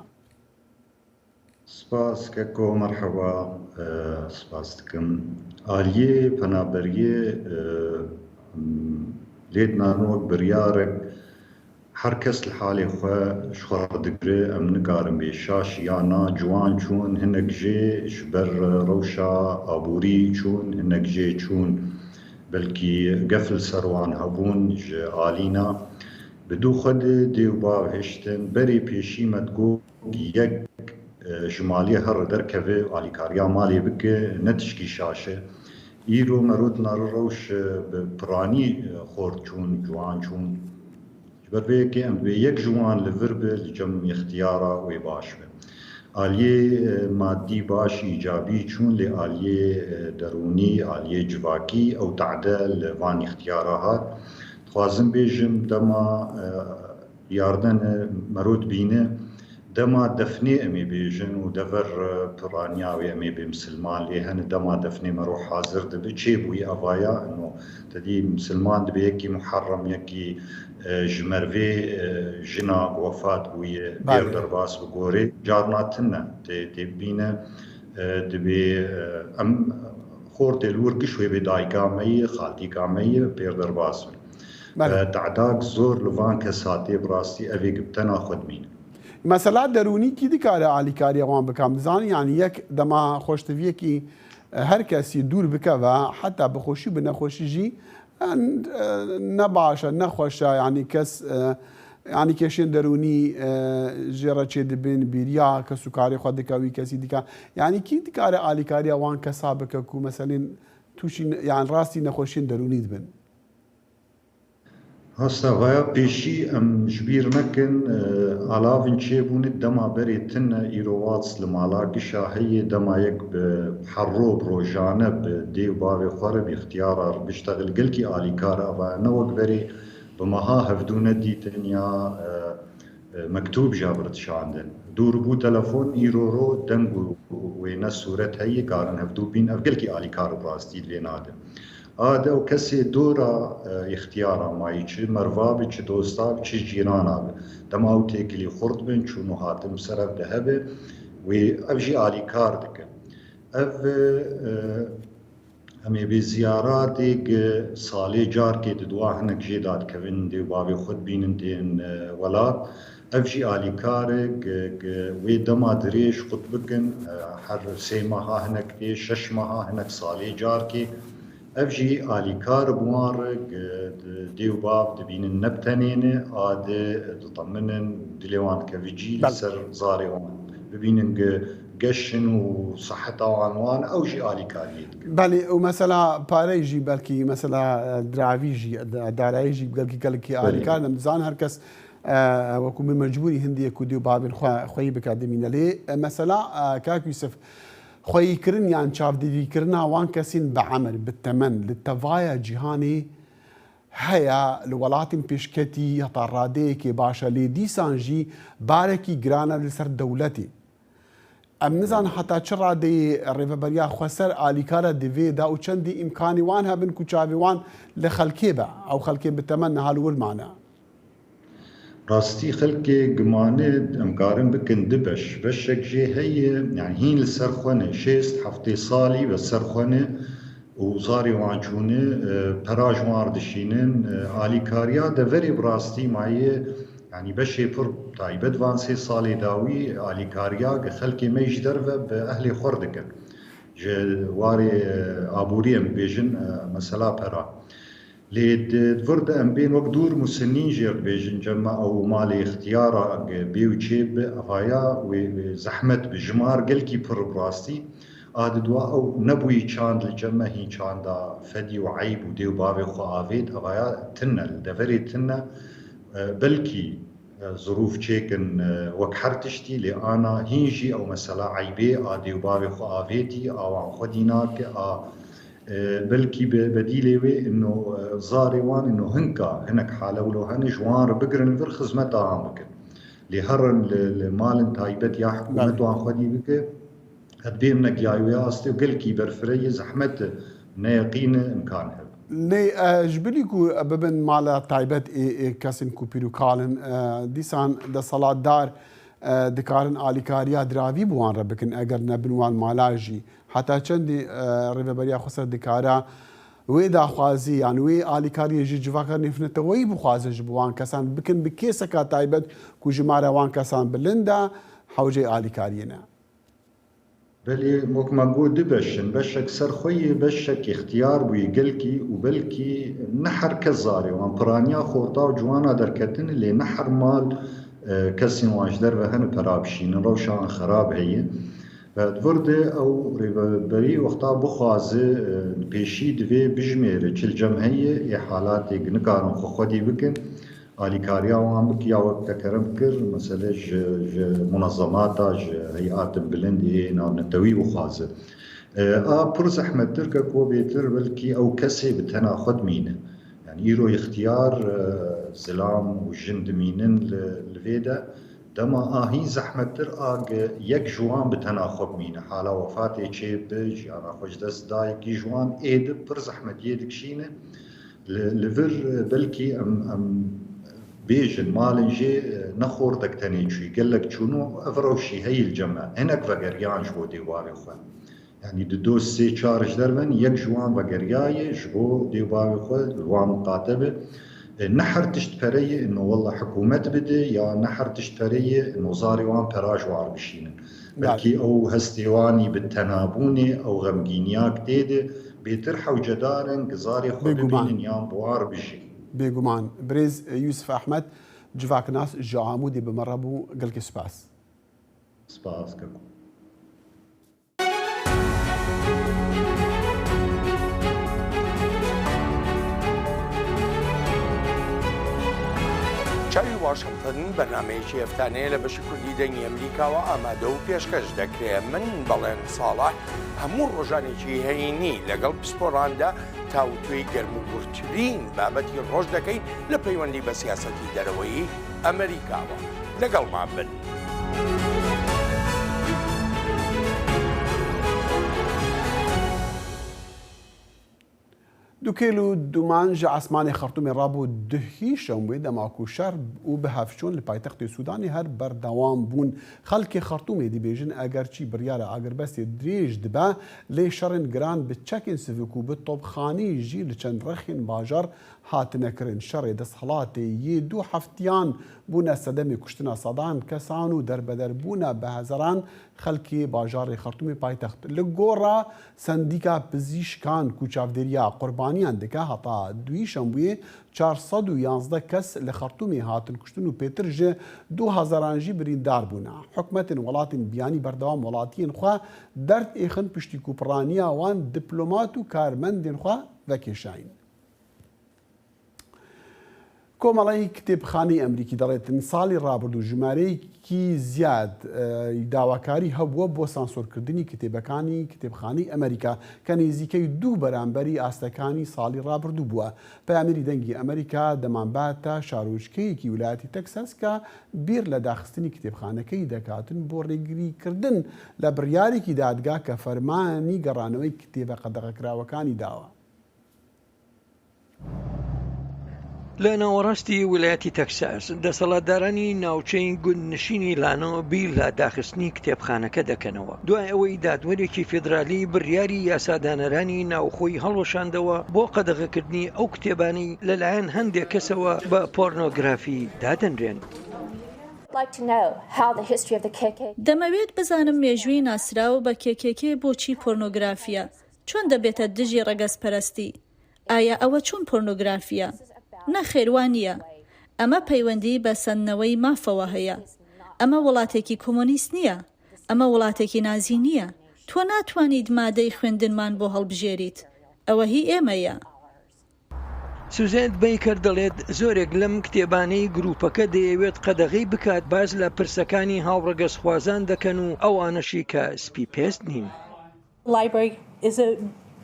Spas keko, merheba, e, spas dikim. Aliyê penaberiyê e, m, lê dinano wek biryarek, her kes li halê xwe ji xwe digire, em nikarin bê şaş ya na ciwan çûn, hinek jê ji ber rewşa aborî çûn, hinek jê çûn belkî gef li ser wan hebûn ji alîna. Bi dû xwe de dê û bav hiştin, berê pêşî me digot, yek e, ji malê here derkeve, alîkariya malê bike, ne tişkî şaş e. Îro mero dinare rewş e, bi piranî e, xort çûn, ciwan çûn. Ji ber vê yekê em dibê yek ji wan li vir be, li cem ixtiyara wê baş be. Aliyê e, madî baş, îcabî çûn, lê aliyê e, derûnî, aliyê civakî ew tade li van ixtiyara hat. Dixwazim bêjim, dema e, yarden e, mero dibîne, Dema defnê em ê bêjin û dever, e, piraniya wê em ê bê misilman lê hene dema defnê mero hazir dibe, çêbûyî evaya, ino te dî misilman dibe yekî Muharrem, yekî, e, ji mervê, e, jina ku wefat bûye, Belê. Pêr derbas bi gorê, carna tune tê, tê bîne, e, dibê, e, em xortê li wir giş wê bê dayika me yê, xaltîka me yê, pêr derbas bin. Belê. E, te'dak zor li van kesa tê, bi rastî ev ê bi tena xwe dimîne. Mesela derûnî kî dikare alîkariya wan bike? Em dizanin, yanî yek dema xweştiviyekî, e, her kesî dûr bikeve, heta bi xweşî û bi nexweşî jî, e, e, ne baş e, ne xweş e, yanî kes, e, yanî kêşên derûnî, e, jê re çê dibin, bîriya kes û karê xwe dike, wî kesî dike. Yanî kî dikare alîkariya wan kesa bike ku meselên tûşî ne-, yanî rastî nexweşiyên derûnî dibin? Rasta vaya pêşî em ji bîr nekin, e, alavên çêbûne dema berê tune, îro wats li mala gişa heye, dema yek bi herro, bi rojane, bi dê û bavê xwe re, bi îxtiyara re biştexil, gelkî alîkar e, vaya ne wek berê bi meha hevdû nedîtin ya, e, e, mektûb jî bi re dişandin. Dûr bû telefon, îro ro deng û, û wêne sûret heye, karin hevdû bîn, ev gelkî alîkar bi rastî li vê nade. A de ew kesê dora, e, îxtiyara mayî, çi merva bi, çi dosta bi, çi cîrana bi. Dema ew têkilî xurt bin, çûn û hatin bi ser ev de hebe, wê ev jî alîkar dike. Ev, e, em ê bê ziyaratê gi salê carkê di dua hinek jê dadikevin, dê û bavê xwe dibînin tên, e, welat. Ev jî alîkar e, gi, gi wê dema dirêj qut bikin, e, her sê meha hinek tê, şeş meha hinek, salê carkê. Ev jî alîkar bi wan re, gi, di, dê û bav dibînin ne bi tenê ne, a di diteminin, dilê wan dikeve cî, li Belê. ser zarê wan bibînin, gi geşin û siheta wan wan, ew jî alîkariyê dikin. Belê, û mesela pareyê jî, belkî mesela, e, diravî jî, e, darayî jî belkî gelekî Belê. alîkar in. Em dizanin her kes, e, wekû min mecbûrî hindiyê ku dê û bavên xwe xweyî bike dimîne. Lê, e, mesela, e, kak Yûsif, xweyîkirin yan çavdêrîkirina wan kesên bi emir, bi temen, li tevaya cîhanê heye, li welatên pêşketî heta radeyekê baş e, lê dîsan jî barekî giran e li ser dewletê. Em nizanin heta çi radeyê Rêveberiya Xweser alîkar e di vê de û çendî îmkanî wan hebin ku çavê wan li xelkê be, ew xelkên bi temen niha li wir mane. Rastî xelkê gimane em karin bikin du beş. Beşek jê heye, yani hîn li ser xwe ne, şêst heftê salî ve ser xwe ne û zarê wan çûne, e, pera ji wan re dişînin, e, alîkariya deverê bi rastî maye, yani beşê pir taybet van sê salê dawî alîkariya gi xelkê me ji derve bi ehlê xwe re dikin. Ji warê, e, aborî em bêjin, e, mesela pera. Lê di vir de em bên wek dûr Musennîn jê re dibêjin, cem me ew malê îxtiyara ge bê û çê bi, evaya wê, wê zehmet bi, jimar gelkî pir bi rastî. A di dua ew nebûyî çand li cem me hîn çanda fedî û eyb û dê û bavê xwe avêt, evaya tune, li deverê tune, e, belkî, e, zirûf çêkin, e, wek her tiştî, lê ana hîn jî ew mesela eybê a dê û bavê xwe avêtî, a wan xwedî nake, a E, belkî bi bedîlê wê ino, e, zarê wan ino hinka hinek hale wilo hene ji wan re bigirin vir xizmeta wan bikin. Lê herin li, li malin taybet ya hikûmet Belê. wan xwedî bike, ez bêm ne giyayê wê astê û gelkî berfireyê zehmet e, neyeqîn e, imkan hebe. Lê, e, ji bilî ku bibin mala taybet ê, ê kesên ku pîr û kal in, e, dîsan deselatdar, e, dikarin alîkariya diravî bi wan re bikin, eger ne bin wan mala jî. Heta çendî, e, Rêveberiya Xweser dikare wê daxwazî, yan wê alîkariyê ji civaka nêvneteweyî bixwaze ji bo wan kesan bikin, bi kêseka taybet ku jimara wan kesan bilind e, hewceyê alîkariyê ne? Belê, wek me got, du beş in. Beşek ser xwe yê, beşek îxtiyar bûye gelkî û belkî ne her kes zarê wan piraniya xorta û ciwana derketine, lê ne her mal, e, kesên wan ji derve hene pera bişînin, rewşa wan xerab heye. Ve di vir de ew rêveberî wexta bixwaze, e, pêşî divê bijimêre çil cem heye, ê halatê nikarin xwe xwedî bikin. Alîkariya wan bike ya wek te kerem kir, mesele ji, ji munezemata, ji heyatên bilind ê navnetewî bixwaze. E, a pir zehmettir ke ku bêtir belkî ew kesê bi tena xwe dimîne. Yani îro îxtiyar, e, zilam û jin dimînin li, li vê de. Dema a hîn zehmettir a ge-, yek ji wan bi tena xwe bimîne. Hala wefatê çêbi, jiyana xwe ji dest dayekî ji wan ê di pir zehmetiyê dikişîne. Li, li vir, e, belkî em, em bêjin malên jê, e, ne xordek tenê çûyî, gelek çûn û ev rewşî heyî li cem me. Hinek vegeriyan ji bo dêwarê xwe. Yanî di do sê çar ji derve ne, yek ji wan vegeriyaye ji bo dêwarê xwe li wan miqate be. E, ne her tişt pereyê, no wella hikûmet bide ya ne her tişt pereyê, no zarê wan pera ji wan bişînin. Belkî ew hestê wanî bi tenabûnê, ew xemgîniya tê de bêtir hewcedar in, gizarê xwe Bêguman. bibînin yan bi wan bijîn. Bêguman. Birêz Yûsif Ehmed, civaknas ji Amûdê bi me re bû. Gelkî spas. Spas, keko. چاوی واشنگتن، بەرنامەیەکی هەفتانەیە لە بەشی کوردی دەنگی ئەمریکاوە ئامادە و پێشکەش دەکرێت. من بەڵێن ساڵح هەموو ڕۆژانێکی هەینی لەگەڵ پسپۆراندا تاوتوێی گەرموگورترین بابەتی ڕۆژ دەکەین لە پەیوەندی بە سیاسەتی دەرەوەی ئەمریکاوە. لەگەڵمان بن. دوکێل و دومان ji esmanê Xertûmê rabû duhî şembûyê dema ku şer û bi hevçûn li paytextê Sûdanê her berdewam bûn. Xelkê Xertûmê dibêjin, egerçî biryara agirbestê dirêj dibe, lê şerên giran bi çekên sivik û bi topxanî jî li çend rexên bajar hatine kirin. Şerê desthilatê yê du heftiyan bûne sedemê kuştina sedan kesan û derbederbûna bi hezaran xelkê bajarê Xertûmê paytext. Li gora Sendîka Pizîşkan ku çavdêriya qurbaniyan dike, heta duyî şembûyê çar sed û yazdeh kes li Xertûmê hatin kuştin û pêtir ji du hezaran jî birîndar bûne. Hikûmetên welatên biyanî berdewam welatiyên xwe derd êxin piştî ku piraniya wan diplomat û karmendên xwe vekêşayîn. کۆمەڵەی کتێبخانەی ئەمریکی دەڵێت، salî ڕابردوو ژمارەیەکی زیاد، ئە، داواکاری هەبووە بۆ سانسۆرکردنی کتێبەکانی کتێبخانەی ئەمریکا کە نێزیکەی دوو بەرامبەری ئاستەکانی ساڵی ڕابردوو بووە. پەیامنێری دەنگی ئەمریکا دەمانباتە شارۆچکەیەکی ویلایەتی تەکساس کە بیر لە داخستنی کتێبخانەکەی دەکاتن بۆ ڕێگریکردن لە بڕیارێکی دادگا کە فەرمانی گەڕانەوەی کتێبە قەدەغەکراوەکانی داوە. لە ناوەڕاستی ویلایەتی تەکساس، دەسەڵاتدارانی ناوچەی گوندنشینی لانۆ بیر لە داخستنی کتێبخانەکە دەکەنەوە، دوای ئەوەی دادوەرێکی فیدرالی بڕیاری یاسادانەرانی ناوخۆی هەڵوەشاندەوە بۆ قەدەغەکردنی ئەو کتێبانەی لەلایەن هەندێک کەسەوە بە پۆرنۆگرافی دادەنرێن. Like to know how the history of the K K K. دەمەوێت بزانم مێژووی ناسراو بە کێ کێ کێ بۆچی پۆرنۆگرافیە؟ چۆن دەبێتە دژی ڕەگەزپەرستی؟ ئایا ئەوە چۆن پۆرنۆگرافیە؟ نەخێر، وا نییە. ئەمە پەیوەندی بە سەندنەوەی مافەوە هەیە. ئەمە وڵاتێکی کۆمۆنیست نییە. ئەمە وڵاتێکی نازی نییە. تۆ ناتوانیت مادەی خوێندنمان بۆ هەڵبژێریت. ئەوە هی ئێمەیە. سوزێت بەیکەر دەڵێت، زۆرێک لەم کتێبانەی گروپەکە دەیەوێت قەدەغەی بکات، باز لە پرسەکانی هاوڕەگەزخوازان دەکەن و ئەوانەشی کە سپی پێست نین. Library is a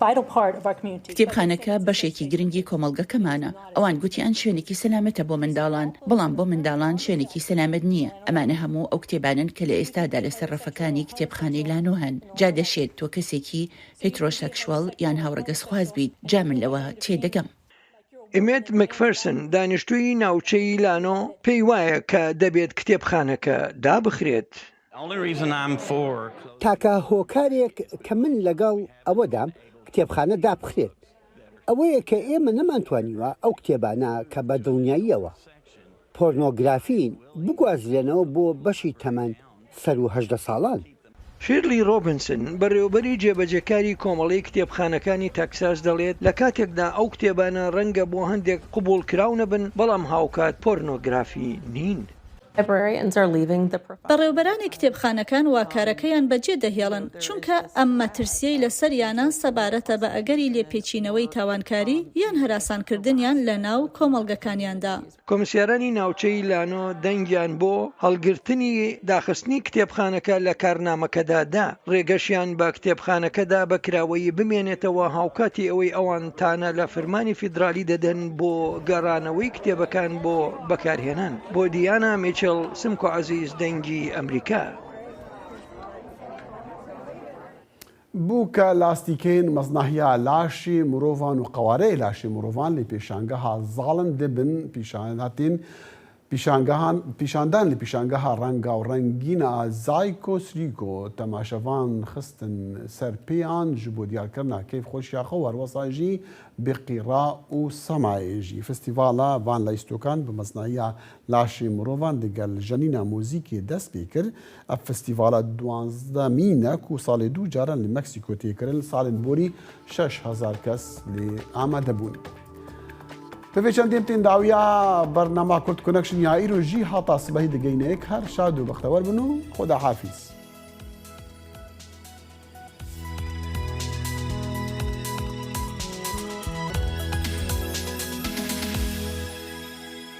vital part of our community. کتێبخانەکە بەشێکی گرنگی کۆمەڵگەکەمانە. ئەوان گوتیان شوێنێکی سەلامەتە بۆ منداڵان، بەڵام بۆ منداڵان شوێنێکی سەلامەت نییە. ئەمانە هەموو ئەو کتێبانن کە لە ئێستادا لەسەر ڕەفەکانی کتێبخانەی لانۆ هەن. جا دەشێت تۆ کەسێکی هیترۆسەکشوەڵ یان هاوڕەگەزخواز بیت، جا من لەوە تێدەگەم. ئیمێت مکفەرسن، دانیشتووی ناوچەی لانۆ، پێی وایە کە دەبێت کتێبخانەکە دابخرێت. The only reason I'm for تاکە هۆکارێک کە من لەگەڵ ئەوەدام کتێبخانە دابخرێت، ئەوەیە کە ئێمە نەمانتوانیوە ئەو کتێبانە کە بە دڵنیاییەوە پۆرنۆگرافین بگوازرێنەوە بۆ بەشی تەمەن سەر و هەژدە ساڵان. شیرلی ڕۆبنسن، بەڕێوەبەری جێبەجێکاری کۆمەڵەی کتێبخانەکانی تەکساس، دەڵێت، لە کاتێکدا ئەو کتێبانە ڕەنگە بۆ هەندێک قبوڵ کراو نەبن، بەڵام هاوکات پۆرنۆگرافی نین. Librarians are leaving the profession. بەڕێوەبەرانی کتێبخانەکان واکارەکەیان بەجێ دەهێڵن، چونکە ئەم مەترسیەی لەسەریانە سەبارەتە بە ئەگەری لێپێچینەوەی تاوانکاری یان هەراسانکردنیان لە ناو کۆمەڵگەکانیاندا. کۆمسیارانی ناوچەی لانۆ دەنگیان بۆ هەڵگرتنی داخستنی کتێبخانەکە لە کارنامەکەدا دا. ڕێگەشیان بە کتێبخانەکەدا بە کراوەیی بمێنێتەوە، هاوکاتی ئەوەی ئەوان تانە لە فرمانی فیدرالی دەدەن بۆ گەڕانەوەی کتێبەکان بۆ بەکارهێنان. بۆ دیانا میچل، Simko Aziz, Dengî Emerîka. Bûka lastîkên meznahiya laşê mirovan û qewareyê laşê mirovan lê pêşangeha zalin dibin pîşanhatên pîşangehan pîşandan li pîşangeha renga û rengîn a Zayko Srîko temaşevan xistin ser pêyan ji bo diyarkirina keyfxweşiya xwe û herwesa jî bi qîra û semayê jî. Festîvala van lîstokan bi meznahiya laşê mirovan digel jenîna muzîkê dest pê kir. Ev festîvala duwazdemîn e ku salê du caran li Meksîko tê kirin. Li salên borî şeş hezar kes lê amade bûn. Bi vê çendên tên dawiya bernama Kurd Connection ya îro jî hata sibehî digeyne yek. Her şad û bextewer bin û Xweda hafîz.